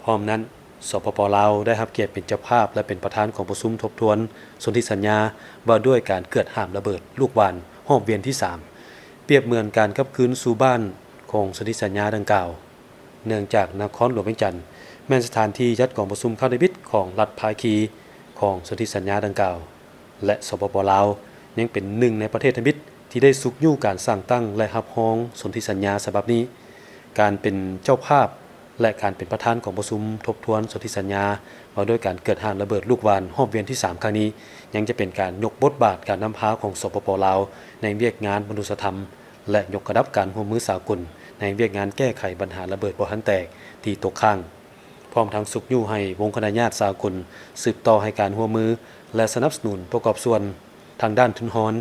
ພ້ອມນັ້ນ, ສປປ ລາວ ໄດ້ຮັບກຽດເປັນເຈົ້າພາບ ແລະ ເປັນປະທານກອງປະຊຸມທົບທວນສົນທິສັນຍາວ່າດ້ວຍການເກືອດຫ້າມລະເບີດລູກຫວ່ານຮອບວຽນທີສາມ ປຽບເໝືອນການກັບຄືນສູ່ບ້ານຂອງສົນທິສັນຍາດັ່ງກ່າວ. ເນື່ອງຈາກນະຄອນຫຼວງວຽງຈັນແມ່ນສະຖານທີ່ຈັດກອງປະຊຸມຄັ້ງທຳອິດຂອງລັດພາຄີຂອງສົນທິສັນຍາດັ່ງກ່າວ ແລະ ສປປ ລາວ ຍັງເປັນໜຶ່ງໃນປະເທດທຳອິດທີ່ໄດ້ຊຸກຍູ້ການສ້າງຕັ້ງ ແລະ ຮັບຮອງສົນທິສັນຍາສະບັບນີ້. ການເປັນເຈົ້າພາບ ແລະ ການເປັນປະທານກອງປະຊຸມທົບທວນສົນທິສັນຍາວ່າດ້ວຍການເກີດຮ້ານລະເບີດລູກຫວ່ານຮອບວຽນທີສາມຄັ້ງນີ້ ຍັງຈະເປັນການຍົກບົດບາດການນຳພາຂອງ ສປປ ລາວ ໃນວຽກງານມະນຸດສະທຳ ແລະ ຍົກລະດັບການຮ່ວມມືສາກົນໃນວຽກງານແກ້ໄຂບັນຫາລະເບີດບໍ່ທັນແຕກທີ່ຕົກຄ້າງ, ພ້ອມທັງຊຸກຍູ້ໃຫ້ວົງຄະນະຍາດສາກົນສືບຕໍ່ໃຫ້ການຮ່ວມມື ແລະ ສະໜັບສະໜູນປະກອບສ່ວນທາງດ້ານທຶນຮອນ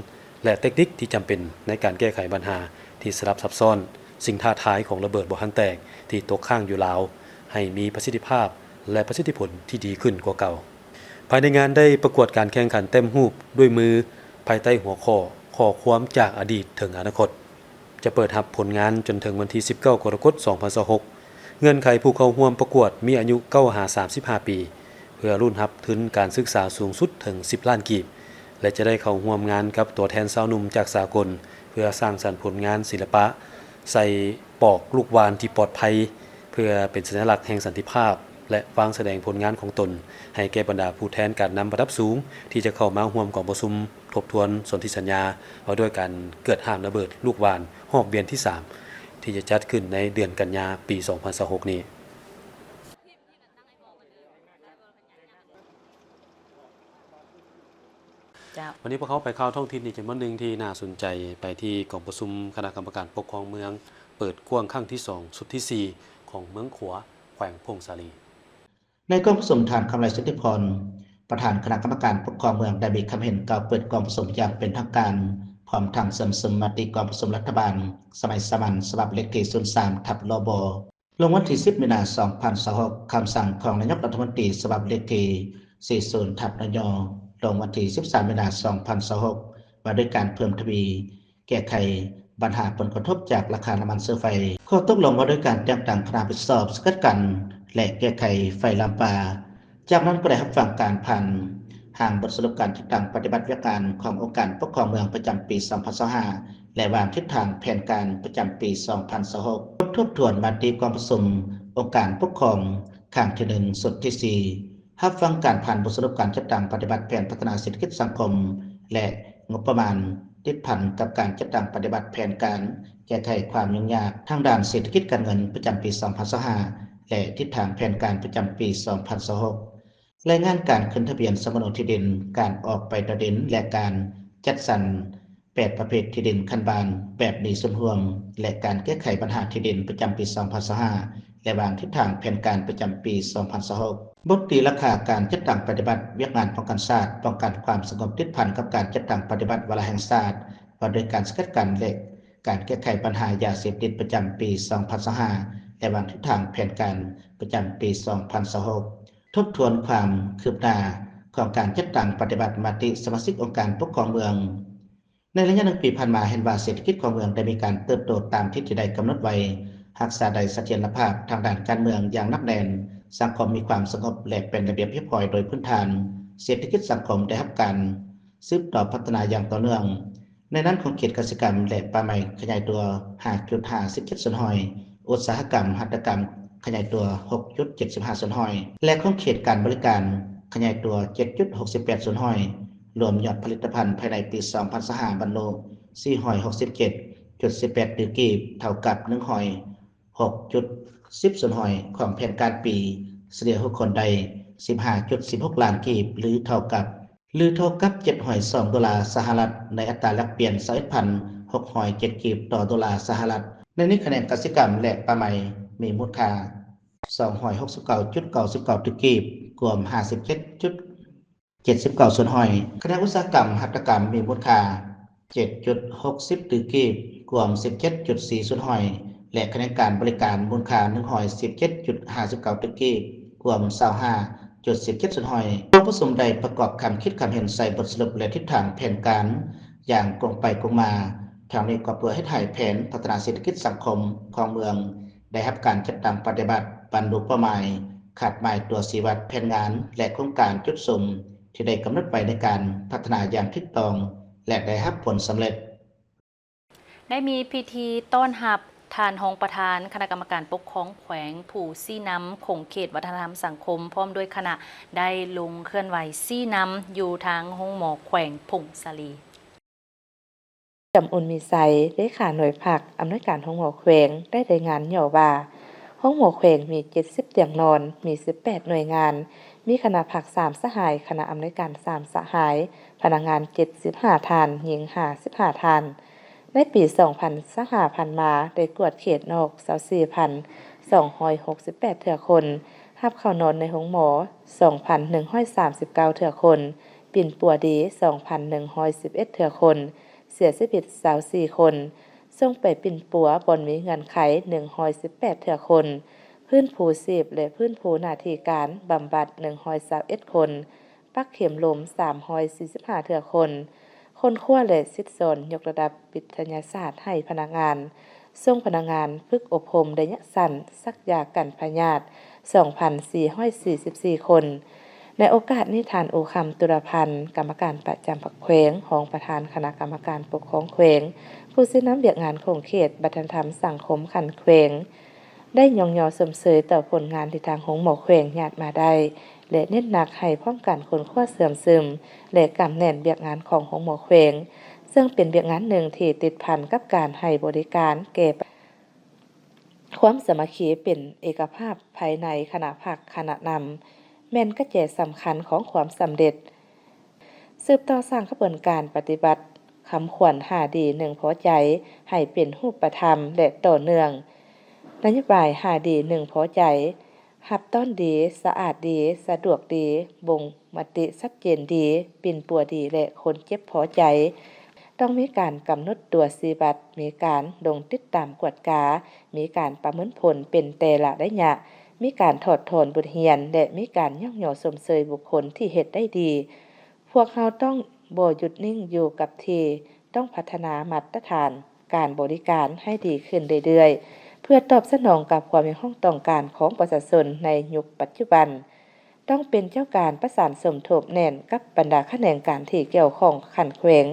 ແລະ ເຕັກນິກທີ່ຈຳເປັນໃນການແກ້ໄຂບັນຫາທີ່ສະຫຼັບຊັບຊ້ອນ, ສິ່ງທ້າທາຍຂອງລະເບີດບໍ່ທັນແຕກທີ່ຕົກຄ້າງຢູ່ລາວ ໃຫ້ມີປະສິດທິພາບ ແລະ ປະສິດທິຜົນທີ່ດີຂຶ້ນກວ່າເກົ່າ. ພາຍໃນງານໄດ້ປະກວດການແຂ່ງຂັນແຕ້ມຮູບດ້ວຍມື ພາຍໃຕ້ຫົວຂໍ້ ຂໍ້ຄວາມຈາກອະດີດເຖິງອະນາຄົດ ຈະເປີດຮັບຜົນງານຈົນເຖິງວັນທີສິບເກົ້າ ກໍລະກົດ ສອງພັນຊາວຫົກ. ເງື່ອນໄຂຜູ້ເຂົ້າຮ່ວມປະກວດມີອາຍຸເກົ້າຫາສາມສິບຫ້າປີ ເພື່ອລຸ້ນຮັບທຶນການສຶກສາສູງສຸດເຖິງສິບລ້ານກີບ ແລະ ຈະໄດ້ເຂົ້າຮ່ວມງານກັບຕົວແທນຊາວໜຸ່ມຈາກສາກົນ ເພື່ອສ້າງສັນຜົນງານສິລະປະ ໃສ່ປອກລູກຫວ່ານທີ່ປອດໄພ ເພື່ອເປັນສັນຍະລັກແຫ່ງສັນຕິພາບ ແລະ ວາງສະແດງຜົນງານຂອງຕົນ ໃຫ້ແກ່ບັນດາຜູ້ແທນການນຳລະດັບສູງ ທີ່ຈະເຂົ້າມາຮ່ວມກອງປະຊຸມທົບທວນສົນທິສັນຍາ ວ່າດ້ວຍການເກີດຮ້າງລະເບີດລູກຫວ່ານຮອບວຽນທີສາມ ທີ່ຈະຈັດຂຶ້ນໃນເດືອນກັນຍາ ປີສອງພັນຊາວຫົກນີ້. ເຈົ້າ ວັນນີ້ພວກເຮົາໄປຂ່າວທ້ອງຖິ່ນອີກຈຳນວນໜຶ່ງທີ່ໜ້າສົນໃຈ ໄປທີ່ກອງປະຊຸມຄະນະກຳມະການປົກຄອງເມືອງ ເປີດກວ້າງຄັ້ງທີສອງ ຊຸດທີສີ່ ຂອງເມືອງຂວາ ແຂວງຜົ້ງສາລີ. ໃນກອງປະຊຸມ ທ່ານ ຄຳໄລ ສິດທິພອນ ປະທານຄະນະກຳມະການປົກຄອງເມືອງ ໄດ້ມີຄຳເຫັນກ່າວເປີດກອງປະຊຸມຢ່າງເປັນທາງການ ພ້ອມທັງເຊື່ອມຊຶມມະຕິກອງປະຊຸມລັດຖະບານສະໄໝສາມັນ ສະບັບເລກທີສູນສາມ ທັບ ລບ ລົງວັນທີສິບ ມີນາ ສອງພັນຊາວຫົກ, ຄຳສັ່ງຂອງນາຍົກລັດຖະມົນຕີ ສະບັບເລກທີສີ່ສິບ ທັບ ນຍ ລົງວັນທີສິບສາມ ມີນາ ສອງພັນຊາວຫົກ ວ່າດ້ວຍການເພີ່ມທະວີແກ້ໄຂບັນຫາຜົນກະທົບຈາກລາຄານ້ຳມັນເຊື້ອໄຟ, ຂໍ້ຕົກລົງວ່າດ້ວຍການແຕ່ງຕັ້ງຄະນະຮັບຜິດຊອບສະກັດກັ້ນ ແລະ ແກ້ໄຂໄຟລາມປ່າ. ຈາກນັ້ນກໍໄດ້ຮັບຟັງການຜ່ານຮ່າງບົດສະຫຼຸບການຈັດຕັ້ງປະຕິບັດວຽກງານຂອງອົງການປົກຄອງເມືອງປະຈຳປີສອງພັນຊາວຫ້າ ແລະ ວາງທິດທາງແຜນການປະຈຳປີສອງພັນຊາວຫົກ, ບົດທົບທວນມະຕິກອງປະຊຸມອົງການປົກຄອງຄັ້ງທີໜຶ່ງ ຊຸດທີສີ່, ຮັບຟັງການຜ່ານບົດສະຫຼຸບການຈັດຕັ້ງປະຕິບັດແຜນພັດທະນາເສດຖະກິດສັງຄົມ ແລະ ງົບປະມານ ຕິດພັນກັບການຈັດຕັ້ງປະຕິບັດແຜນການແກ້ໄຂຄວາມຫຍຸ້ງຍາກທາງດ້ານເສດຖະກິດການເງິນປະຈຳປີສອງພັນຊາວຫ້າ ແລະ ທິດທາງແຜນການປະຈຳປີສອງພັນຊາວຫົກ, ລາຍງານການຂຶ້ນທະບຽນສຳມະໂນທີ່ດິນ, ການອອກໃບຕໍ່ດິນ ແລະ ການຈັດສັນແປດປະເພດທີ່ດິນຂັ້ນບ້ານແບບໜີສ່ວນຮ່ວມ ແລະ ການແກ້ໄຂບັນຫາທີ່ດິນປະຈຳປີສອງພັນຊາວຫ້າ ແລະ ວາງທິດທາງແຜນການປະຈຳປີສອງພັນຊາວຫົກ. ບົດຕີລາຄາການຈັດຕັ້ງປະຕິບັດວຽກງານປ້ອງກັນຊາດ, ປ້ອງກັນຄວາມສະຫງົບ ຕິດພັນກັບການຈັດຕັ້ງປະຕິບັດວາລະແຫ່ງຊາດ ວ່າດ້ວຍການສະກັດກັ້ນ ແລະ ການແກ້ໄຂບັນຫາຢາເສບຕິດປະຈຳປີສອງພັນຊາວຫ້າ ແລະ ວາງທິດທາງແຜນການປະຈຳປີສອງພັນຊາວຫົກ, ທົບທວນຄວາມຄືບໜ້າຂອງການຈັດຕັ້ງປະຕິບັດມະຕິສະມາຊິກອົງການປົກຄອງເມືອງ. ໃນໄລຍະໜຶ່ງປີຜ່ານມາ ເຫັນວ່າເສດຖະກິດຂອງເມືອງໄດ້ມີການເຕີບໂຕຕາມທິດທີ່ໄດ້ກຳນົດໄວ້, ຮັກສາໄດ້ສະຖຽນລະພາບທາງດ້ານການເມືອງຢ່າງໜັກແໜ້ນ, ສັງຄົມມີຄວາມສະຫງົບ ແລະ ເປັນລະບຽບຮຽບຮ້ອຍໂດຍພື້ນຖານ, ເສດຖະກິດສັງຄົມໄດ້ຮັບການສືບຕໍ່ພັດທະນາຢ່າງຕໍ່ເນື່ອງ. ໃນນັ້ນ ຂົງເຂດກະສິກຳ ແລະ ປ່າໄມ້ຂະຫຍາຍຕົວຫ້າຈຸດຫ້າສິບເຈັດສ່ວນຮ້ອຍ, ອຸດສາຫະກຳຫັດຖະກຳຂະຫຍາຍຕົວຫົກຈຸດເຈັດສິບຫ້າສ່ວນຮ້ອຍ ແລະ ຂົງເຂດການບໍລິການຂະຫຍາຍຕົວເຈັດຈຸດຫົກສິບແປດສ່ວນຮ້ອຍ, ລວມຍອດຜະລິດຕະພັນພາຍໃນປີສອງພັນຊາວຫ້າ ບັນລຸສີ່ຮ້ອຍຫົກສິບເຈັດຈຸດສິບແປດຕື້ກີບ ເທົ່າກັບໜຶ່ງຮ້ອຍຫົກຈຸດສິບສ່ວນຮ້ອຍຂອງແຜນການປີ, ສະເລ່ຍຫົກຄົນໄດ້ສິບຫ້າຈຸດສິບຫົກລ້ານກີບ ຫຼື ເທົ່າກັບ ຫຼື ເທົ່າກັບເຈັດຮ້ອຍສອງໂດລາສະຫະລັດ, ໃນອັດຕາແລກປ່ຽນຊາວເອັດພັນຫົກຮ້ອຍເຈັດກີບຕໍ່ໂດລາສະຫະລັດ. ໃນນີ້ ຂະແໜງກະສິກຳ ແລະ ປ່າໄມ້ມີມູນຄ່າສອງຮ້ອຍຫົກສິບເກົ້າຈຸດເກົ້າສິບເກົ້າຕື້ກີບ ກວມຫ້າສິບເຈັດຈຸດເຈັດສິບເກົ້າສ່ວນຮ້ອຍ, ຂະແໜງອຸດສາຫະກຳຫັດຖະກຳມີມູນຄ່າເຈັດຈຸດຫົກສິບຕື້ກີບ ກວມສິບເຈັດຈຸດສີ່ສ່ວນຮ້ອຍ ແລະ ຂະແໜງການບໍລິການມູນຄ່າໜຶ່ງຮ້ອຍສິບເຈັດຈຸດຫ້າສິບເກົ້າຕື້ກີບ ກວມຊາວຫ້າຈຸດສິບເຈັດສ່ວນຮ້ອຍ. ກອງປະຊຸມໄດ້ປະກອບຄຳຄິດຄຳເຫັນໃສ່ບົດສະຫຼຸບ ແລະ ທິດທາງແຜນການຢ່າງກົງໄປກົງມາ, ທັງນີ້ກໍເພື່ອເຮັດໃຫ້ແຜນພັດທະນາເສດຖະກິດສັງຄົມຂອງເມືອງໄດ້ຮັບການຈັດຕັ້ງປະຕິບັດ, ບັນລຸເປົ້າໝາຍ, ຄາດໝາຍຕົວຊີ້ວັດແຜນງານ ແລະ ໂຄງການຈຸດສຸມທີ່ໄດ້ກຳນົດໄວ້ໃນການພັດທະນາຢ່າງຖືກຕ້ອງ ແລະ ໄດ້ຮັບຜົນສຳເລັດ. ໄດ້ມີພິທີຕ້ອນຮັບທ່ານຮອງປະທານຄະນະກຳມະການປົກຄອງແຂວງ ຜູ້ຊີ້ນຳຂົງເຂດວັດທະນະທຳສັງຄົມ ພ້ອມດ້ວຍຄະນະ ໄດ້ລົງເຄື່ອນໄຫວຊີ້ນຳຢູ່ທາງໂຮງໝໍແຂວງຜົ້ງສາລີ. ຈຳອຸ່ນມີໄຊ ເລຂາໜ່ວຍພັກອຳນວຍການໂຮງໝໍແຂວງ ໄດ້ລາຍງານຫຍໍ້ວ່າ ໂຮງໝໍແຂວງມີເຈັດສິບຕຽງນອນ, ມີສິບແປດໜ່ວຍງານ, ມີຄະນະພັກສາມສະຫາຍ, ຄະນະອຳນວຍການສາມສະຫາຍ, ພະນັກງານເຈັດສິບຫ້າທ່ານ, ຍິງຫ້າສິບຫ້າທ່ານ. ໃນປີສອງພັນຊາວຫ້າຜ່ານມາ ໄດ້ກວດເຂດນອກຊາວສີ່ພັນສອງຮ້ອຍຫົກສິບແປດເທື່ອຄົນ, ຮັບເຂົ້ານອນໃນໂຮງໝໍສອງພັນໜຶ່ງຮ້ອຍສາມສິບເກົ້າເທື່ອຄົນ, ປິ່ນປົວດີສອງພັນໜຶ່ງຮ້ອຍສິບເອັດເທື່ອຄົນ, ເສຍຊີວິດຊາວສີ່ຄົນ, ສົ່ງໄປປິ່ນປົວບ່ອນມີເງື່ອນໄຂໜຶ່ງຮ້ອຍສິບແປດເທື່ອຄົນ, ຟື້ນຟູຊີບ ແລະ ຟື້ນຟູໜ້າທີ່ການບຳບັດໜຶ່ງຮ້ອຍຊາວເອັດຄົນ, ປັກເຂັມລົມສາມຮ້ອຍສີ່ສິບຫ້າເທື່ອຄົນ, ຄົ້ນຄວ້າ ແລະ ສິດສອນຍົກລະດັບວິທະຍາສາດໃຫ້ພະນັກງານ, ສົ່ງພະນັກງານຝຶກອົບຮົມໄລຍະສັ້ນສັກຢາກັນພະຍາດສອງພັນສີ່ຮ້ອຍສີ່ສິບສີ່ຄົນ. ໃນໂອກາດນີ້ ທ່ານ ອູຄຳ ຕຸລະພັນ ກຳມະການປະຈຳພັກແຂວງ, ຮອງປະທານຄະນະກຳມະການປົກຄອງແຂວງ, ຜູ້ຊີ້ນຳວຽກງານຂົງເຂດວັດທະນະທຳສັງຄົມຂັ້ນແຂວງ, ໄດ້ຍ້ອງຍໍຊົມເຊີຍຕໍ່ຜົນງານທີ່ທາງໂຮງໝໍແຂວງຍາດມາໄດ້ ແລະ ເນັ້ນໜັກໃຫ້ພ້ອມກັນຄົ້ນຄວ້າເຊື່ອມຊຶມ ແລະ ກຳແໜ້ນວຽກງານຂອງໂຮງໝໍແຂວງ, ເຊິ່ງເປັນວຽກງານໜຶ່ງທີ່ຕິດພັນກັບການໃຫ້ບໍລິການແກ່ ຄວາມສາມັກຄີເປັນເອກະພາບພາຍໃນຄະນະພັກຄະນະນຳ ແມ່ນກະແຈສຳຄັນຂອງຄວາມສຳເລັດ. ສືບຕໍ່ສ້າງຂະບວນການປະຕິບັດຄຳຂວັນຫ້າດີໜຶ່ງພໍໃຈ ໃຫ້ເປັນຮູບປະທຳ ແລະ ຕໍ່ເນື່ອງ. ນະໂຍບາຍຫ້າດີໜຶ່ງພໍໃຈ, ຮັບຕ້ອນດີ, ສະອາດດີ, ສະດວກດີ, ບົ່ງມະຕິຊັດເຈນດີ, ປິ່ນປົວດີ ແລະ ຄົນເຈັບພໍໃຈ. ຕ້ອງມີການກຳນົດຕົວຊີ້ວັດ, ມີການລົງຕິດຕາມກວດກາ, ມີການປະເມີນຜົນເປັນແຕ່ລະໄລຍະ, ມີການຖອດຖອນບົດຮຽນ ແລະ ມີການຍ້ອງຍໍຊົມເຊີຍບຸກຄົນທີ່ເຮັດໄດ້ດີ. ພວກເຮົາຕ້ອງບໍ່ຢຸດນິ່ງຢູ່ກັບທີ່, ຕ້ອງພັດທະນາມາດຕະຖານການບໍລິການໃຫ້ດີຂຶ້ນເລື້ອຍໆ ເພື່ອຕອບສະໜອງກັບຄວາມຮຽກຮ້ອງຕ້ອງການຂອງປະຊາຊົນໃນຍຸກປັດຈຸບັນ. ຕ້ອງເປັນເຈົ້າການປະສານສົມທົບແໜ້ນກັບບັນດາຂະແໜງການທີ່ກ່ຽວຂ້ອງຂັ້ນແຂວງ,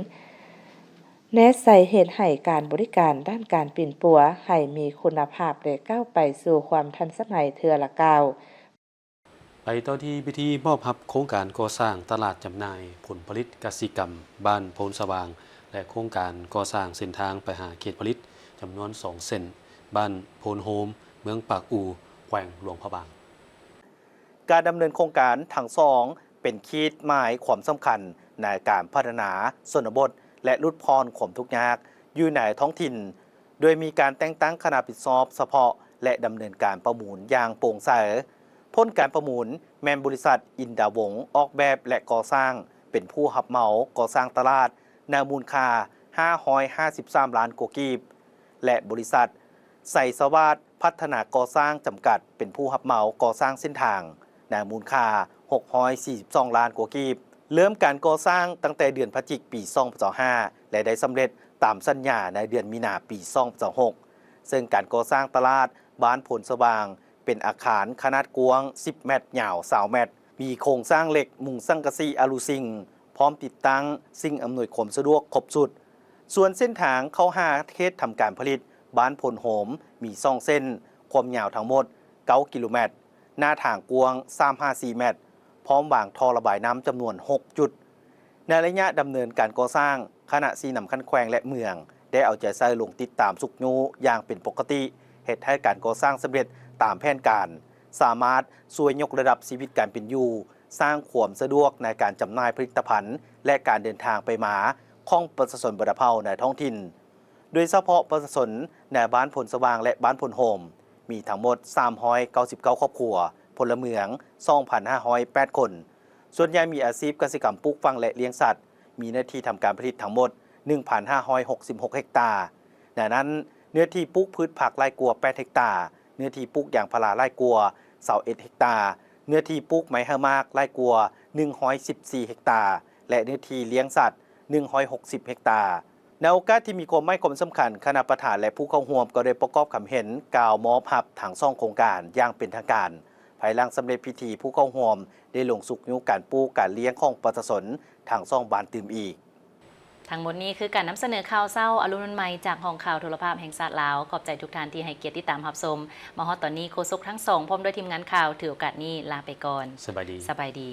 ແນໃສ່ເຮັດໃຫ້ການບໍລິການດ້ານການປິ່ນປົວໃຫ້ມີຄຸນນະພາບ ແລະ ກ້າວໄປສູ່ຄວາມທັນສະໄໝເທື່ອລະກ້າວ. ໄປຕໍ່ທີ່ພິທີມອບຮັບໂຄງການກໍ່ສ້າງຕະຫຼາດຈຳໜ່າຍຜົນຜະລິດກະສິກຳບ້ານໂພນສະຫວ່າງ ແລະ ໂຄງການກໍ່ສ້າງເສັ້ນທາງໄປຫາເຂດຜະລິດຈຳນວນສອງເສັ້ນ ບ້ານໂພນໂຮມ ເມືອງປາກອູ ແຂວງຫຼວງພະບາງ. ການດຳເນີນໂຄງການທັງສອງເປັນຂີດໝາຍຄວາມສຳຄັນໃນການພັດທະນາຊົນນະບົດ ແລະ ຫຼຸດຜ່ອນຄວາມທຸກຍາກຢູ່ໃນທ້ອງຖິ່ນ, ໂດຍມີການແຕ່ງຕັ້ງຄະນະຮັບຜິດຊອບສະເພາະ ແລະ ດຳເນີນການປະມູນຢ່າງໂປ່ງໃສ. ຜົນການປະມູນແມ່ນບໍລິສັດອິນດາວົງອອກແບບ ແລະ ກໍ່ສ້າງ ເປັນຜູ້ຮັບເໝົາກໍ່ສ້າງຕະຫຼາດໃນມູນຄ່າຫ້າຮ້ອຍຫ້າສິບສາມລ້ານກວ່າກີບ ແລະ ບໍລິສັດໄຊສະຫວາດ ພັດທະນາກໍ່ສ້າງຈຳກັດ ເປັນຜູ້ຮັບເໝົາກໍ່ສ້າງເສັ້ນທາງ ໃນມູນຄ່າຫົກຮ້ອຍສີ່ສິບສອງລ້ານກວ່າກີບ. ເລີ່ມການກໍ່ສ້າງຕັ້ງແຕ່ເດືອນພະຈິກ ປີສອງພັນຊາວຫ້າ ແລະ ໄດ້ສຳເລັດຕາມສັນຍາໃນເດືອນມີນາ ປີສອງພັນຊາວຫົກ ເຊິ່ງການກໍ່ສ້າງຕະຫຼາດບ້ານໂພນສະຫວ່າງ ເປັນອາຄານຂະໜາດກວ້າງສິບແມັດ, ຍາວຊາວແມັດ, ມີໂຄງສ້າງເຫຼັກ, ມຸງສັງກະສີອາລູຊິງ, ພ້ອມຕິດຕັ້ງສິ່ງອຳນວຍຄວາມສະດວກຄົບຊຸດ. ສ່ວນເສັ້ນທາງເຂົ້າຫາເຂດທຳການຜະລິດບ້ານໂພນໂຮມ ມີສອງເສັ້ນ, ຄວາມຍາວທັງໝົດເກົ້າກິໂລແມັດ, ໜ້າທາງກວ້າງສາມຫາສີ່ແມັດ, ພ້ອມວາງທໍ່ລະບາຍນ້ຳຈຳນວນຫົກຈຸດ. ໃນໄລຍະດຳເນີນການກໍ່ສ້າງ, ຄະນະຊີ້ນຳຂັ້ນແຂວງ ແລະ ເມືອງ ໄດ້ເອົາໃຈໃສ່ລົງຕິດຕາມຊຸກຍູ້ຢ່າງເປັນປົກກະຕິ, ເຮັດໃຫ້ການກໍ່ສ້າງສຳເລັດຕາມແຜນການ, ສາມາດຊ່ວຍຍົກລະດັບຊີວິດການເປັນຢູ່, ສ້າງຄວາມສະດວກໃນການຈຳໜ່າຍຜະລິດຕະພັນ ແລະ ການເດີນທາງໄປມາຂອງປະຊາຊົນບັນດາເຜົ່າໃນທ້ອງຖິ່ນ, ໂດຍສະເພາະປະຊາຊົນໃນບ້ານໂພນສະຫວ່າງ ແລະ ບ້ານໂພນໂຮມ ມີທັງໝົດສາມຮ້ອຍເກົ້າສິບເກົ້າຄອບຄົວ, ພົນລະເມືອງສອງພັນຫ້າຮ້ອຍແປດຄົນ, ສ່ວນໃຫຍ່ມີອາຊີບກະສິກຳປູກຝັງ ແລະ ລ້ຽງສັດ, ມີເນື້ອທີ່ທຳການຜະລິດທັງໝົດໜຶ່ງພັນຫ້າຮ້ອຍຫົກສິບຫົກເຮັກຕາ. ໃນນັ້ນ, ເນື້ອທີ່ປູກພືດຜັກຫຼາຍກວ່າແປດເຮັກຕາ, ເນື້ອທີ່ປູກຢາງພາລາຫຼາຍກວ່າຊາວເອັດເຮັກຕາ, ເນື້ອທີ່ປູກໄມ້ເຫີໝາກຫຼາຍກວ່າໜຶ່ງຮ້ອຍສິບສີ່ເຮັກຕາ ແລະ ເນື້ອທີ່ລ້ຽງສັດໜຶ່ງຮ້ອຍຫົກສິບເຮັກຕາ. ໃນໂອກາດທີ່ມີຄວາມໝາຍຄວາມສຳຄັນ, ຄະນະປະທານ ແລະ ຜູ້ເຂົ້າຮ່ວມກໍໄດ້ປະກອບຄຳເຫັນກ່າວມອບຮັບທັງສອງໂຄງການຢ່າງເປັນທາງການ. ພາຍຫຼັງສຳເລັດພິທີ, ຜູ້ເຂົ້າຮ່ວມໄດ້ລົງຊຸກຍູ້ການປູກການລ້ຽງຂອງປະຊາຊົນທັງສອງບ້ານຕື່ມອີກ. ທັງໝົດນີ້ຄືການນຳສະເໜີຂ່າວເຊົ້າອາລຸນວັນໃໝ່ ຈາກຫ້ອງຂ່າວໂທລະພາບແຫ່ງຊາດລາວ. ຂອບໃຈທຸກທ່ານທີ່ໃຫ້ກຽດຕິດຕາມຮັບຊົມ. ມາຮອດຕອນນີ້, ໂຄສົກທັງສອງພ້ອມດ້ວຍທີມງານຂ່າວ ຖືໂອກາດນີ້ລາໄປກ່ອນ. ສະບາຍດີ. ສະບາຍດີ.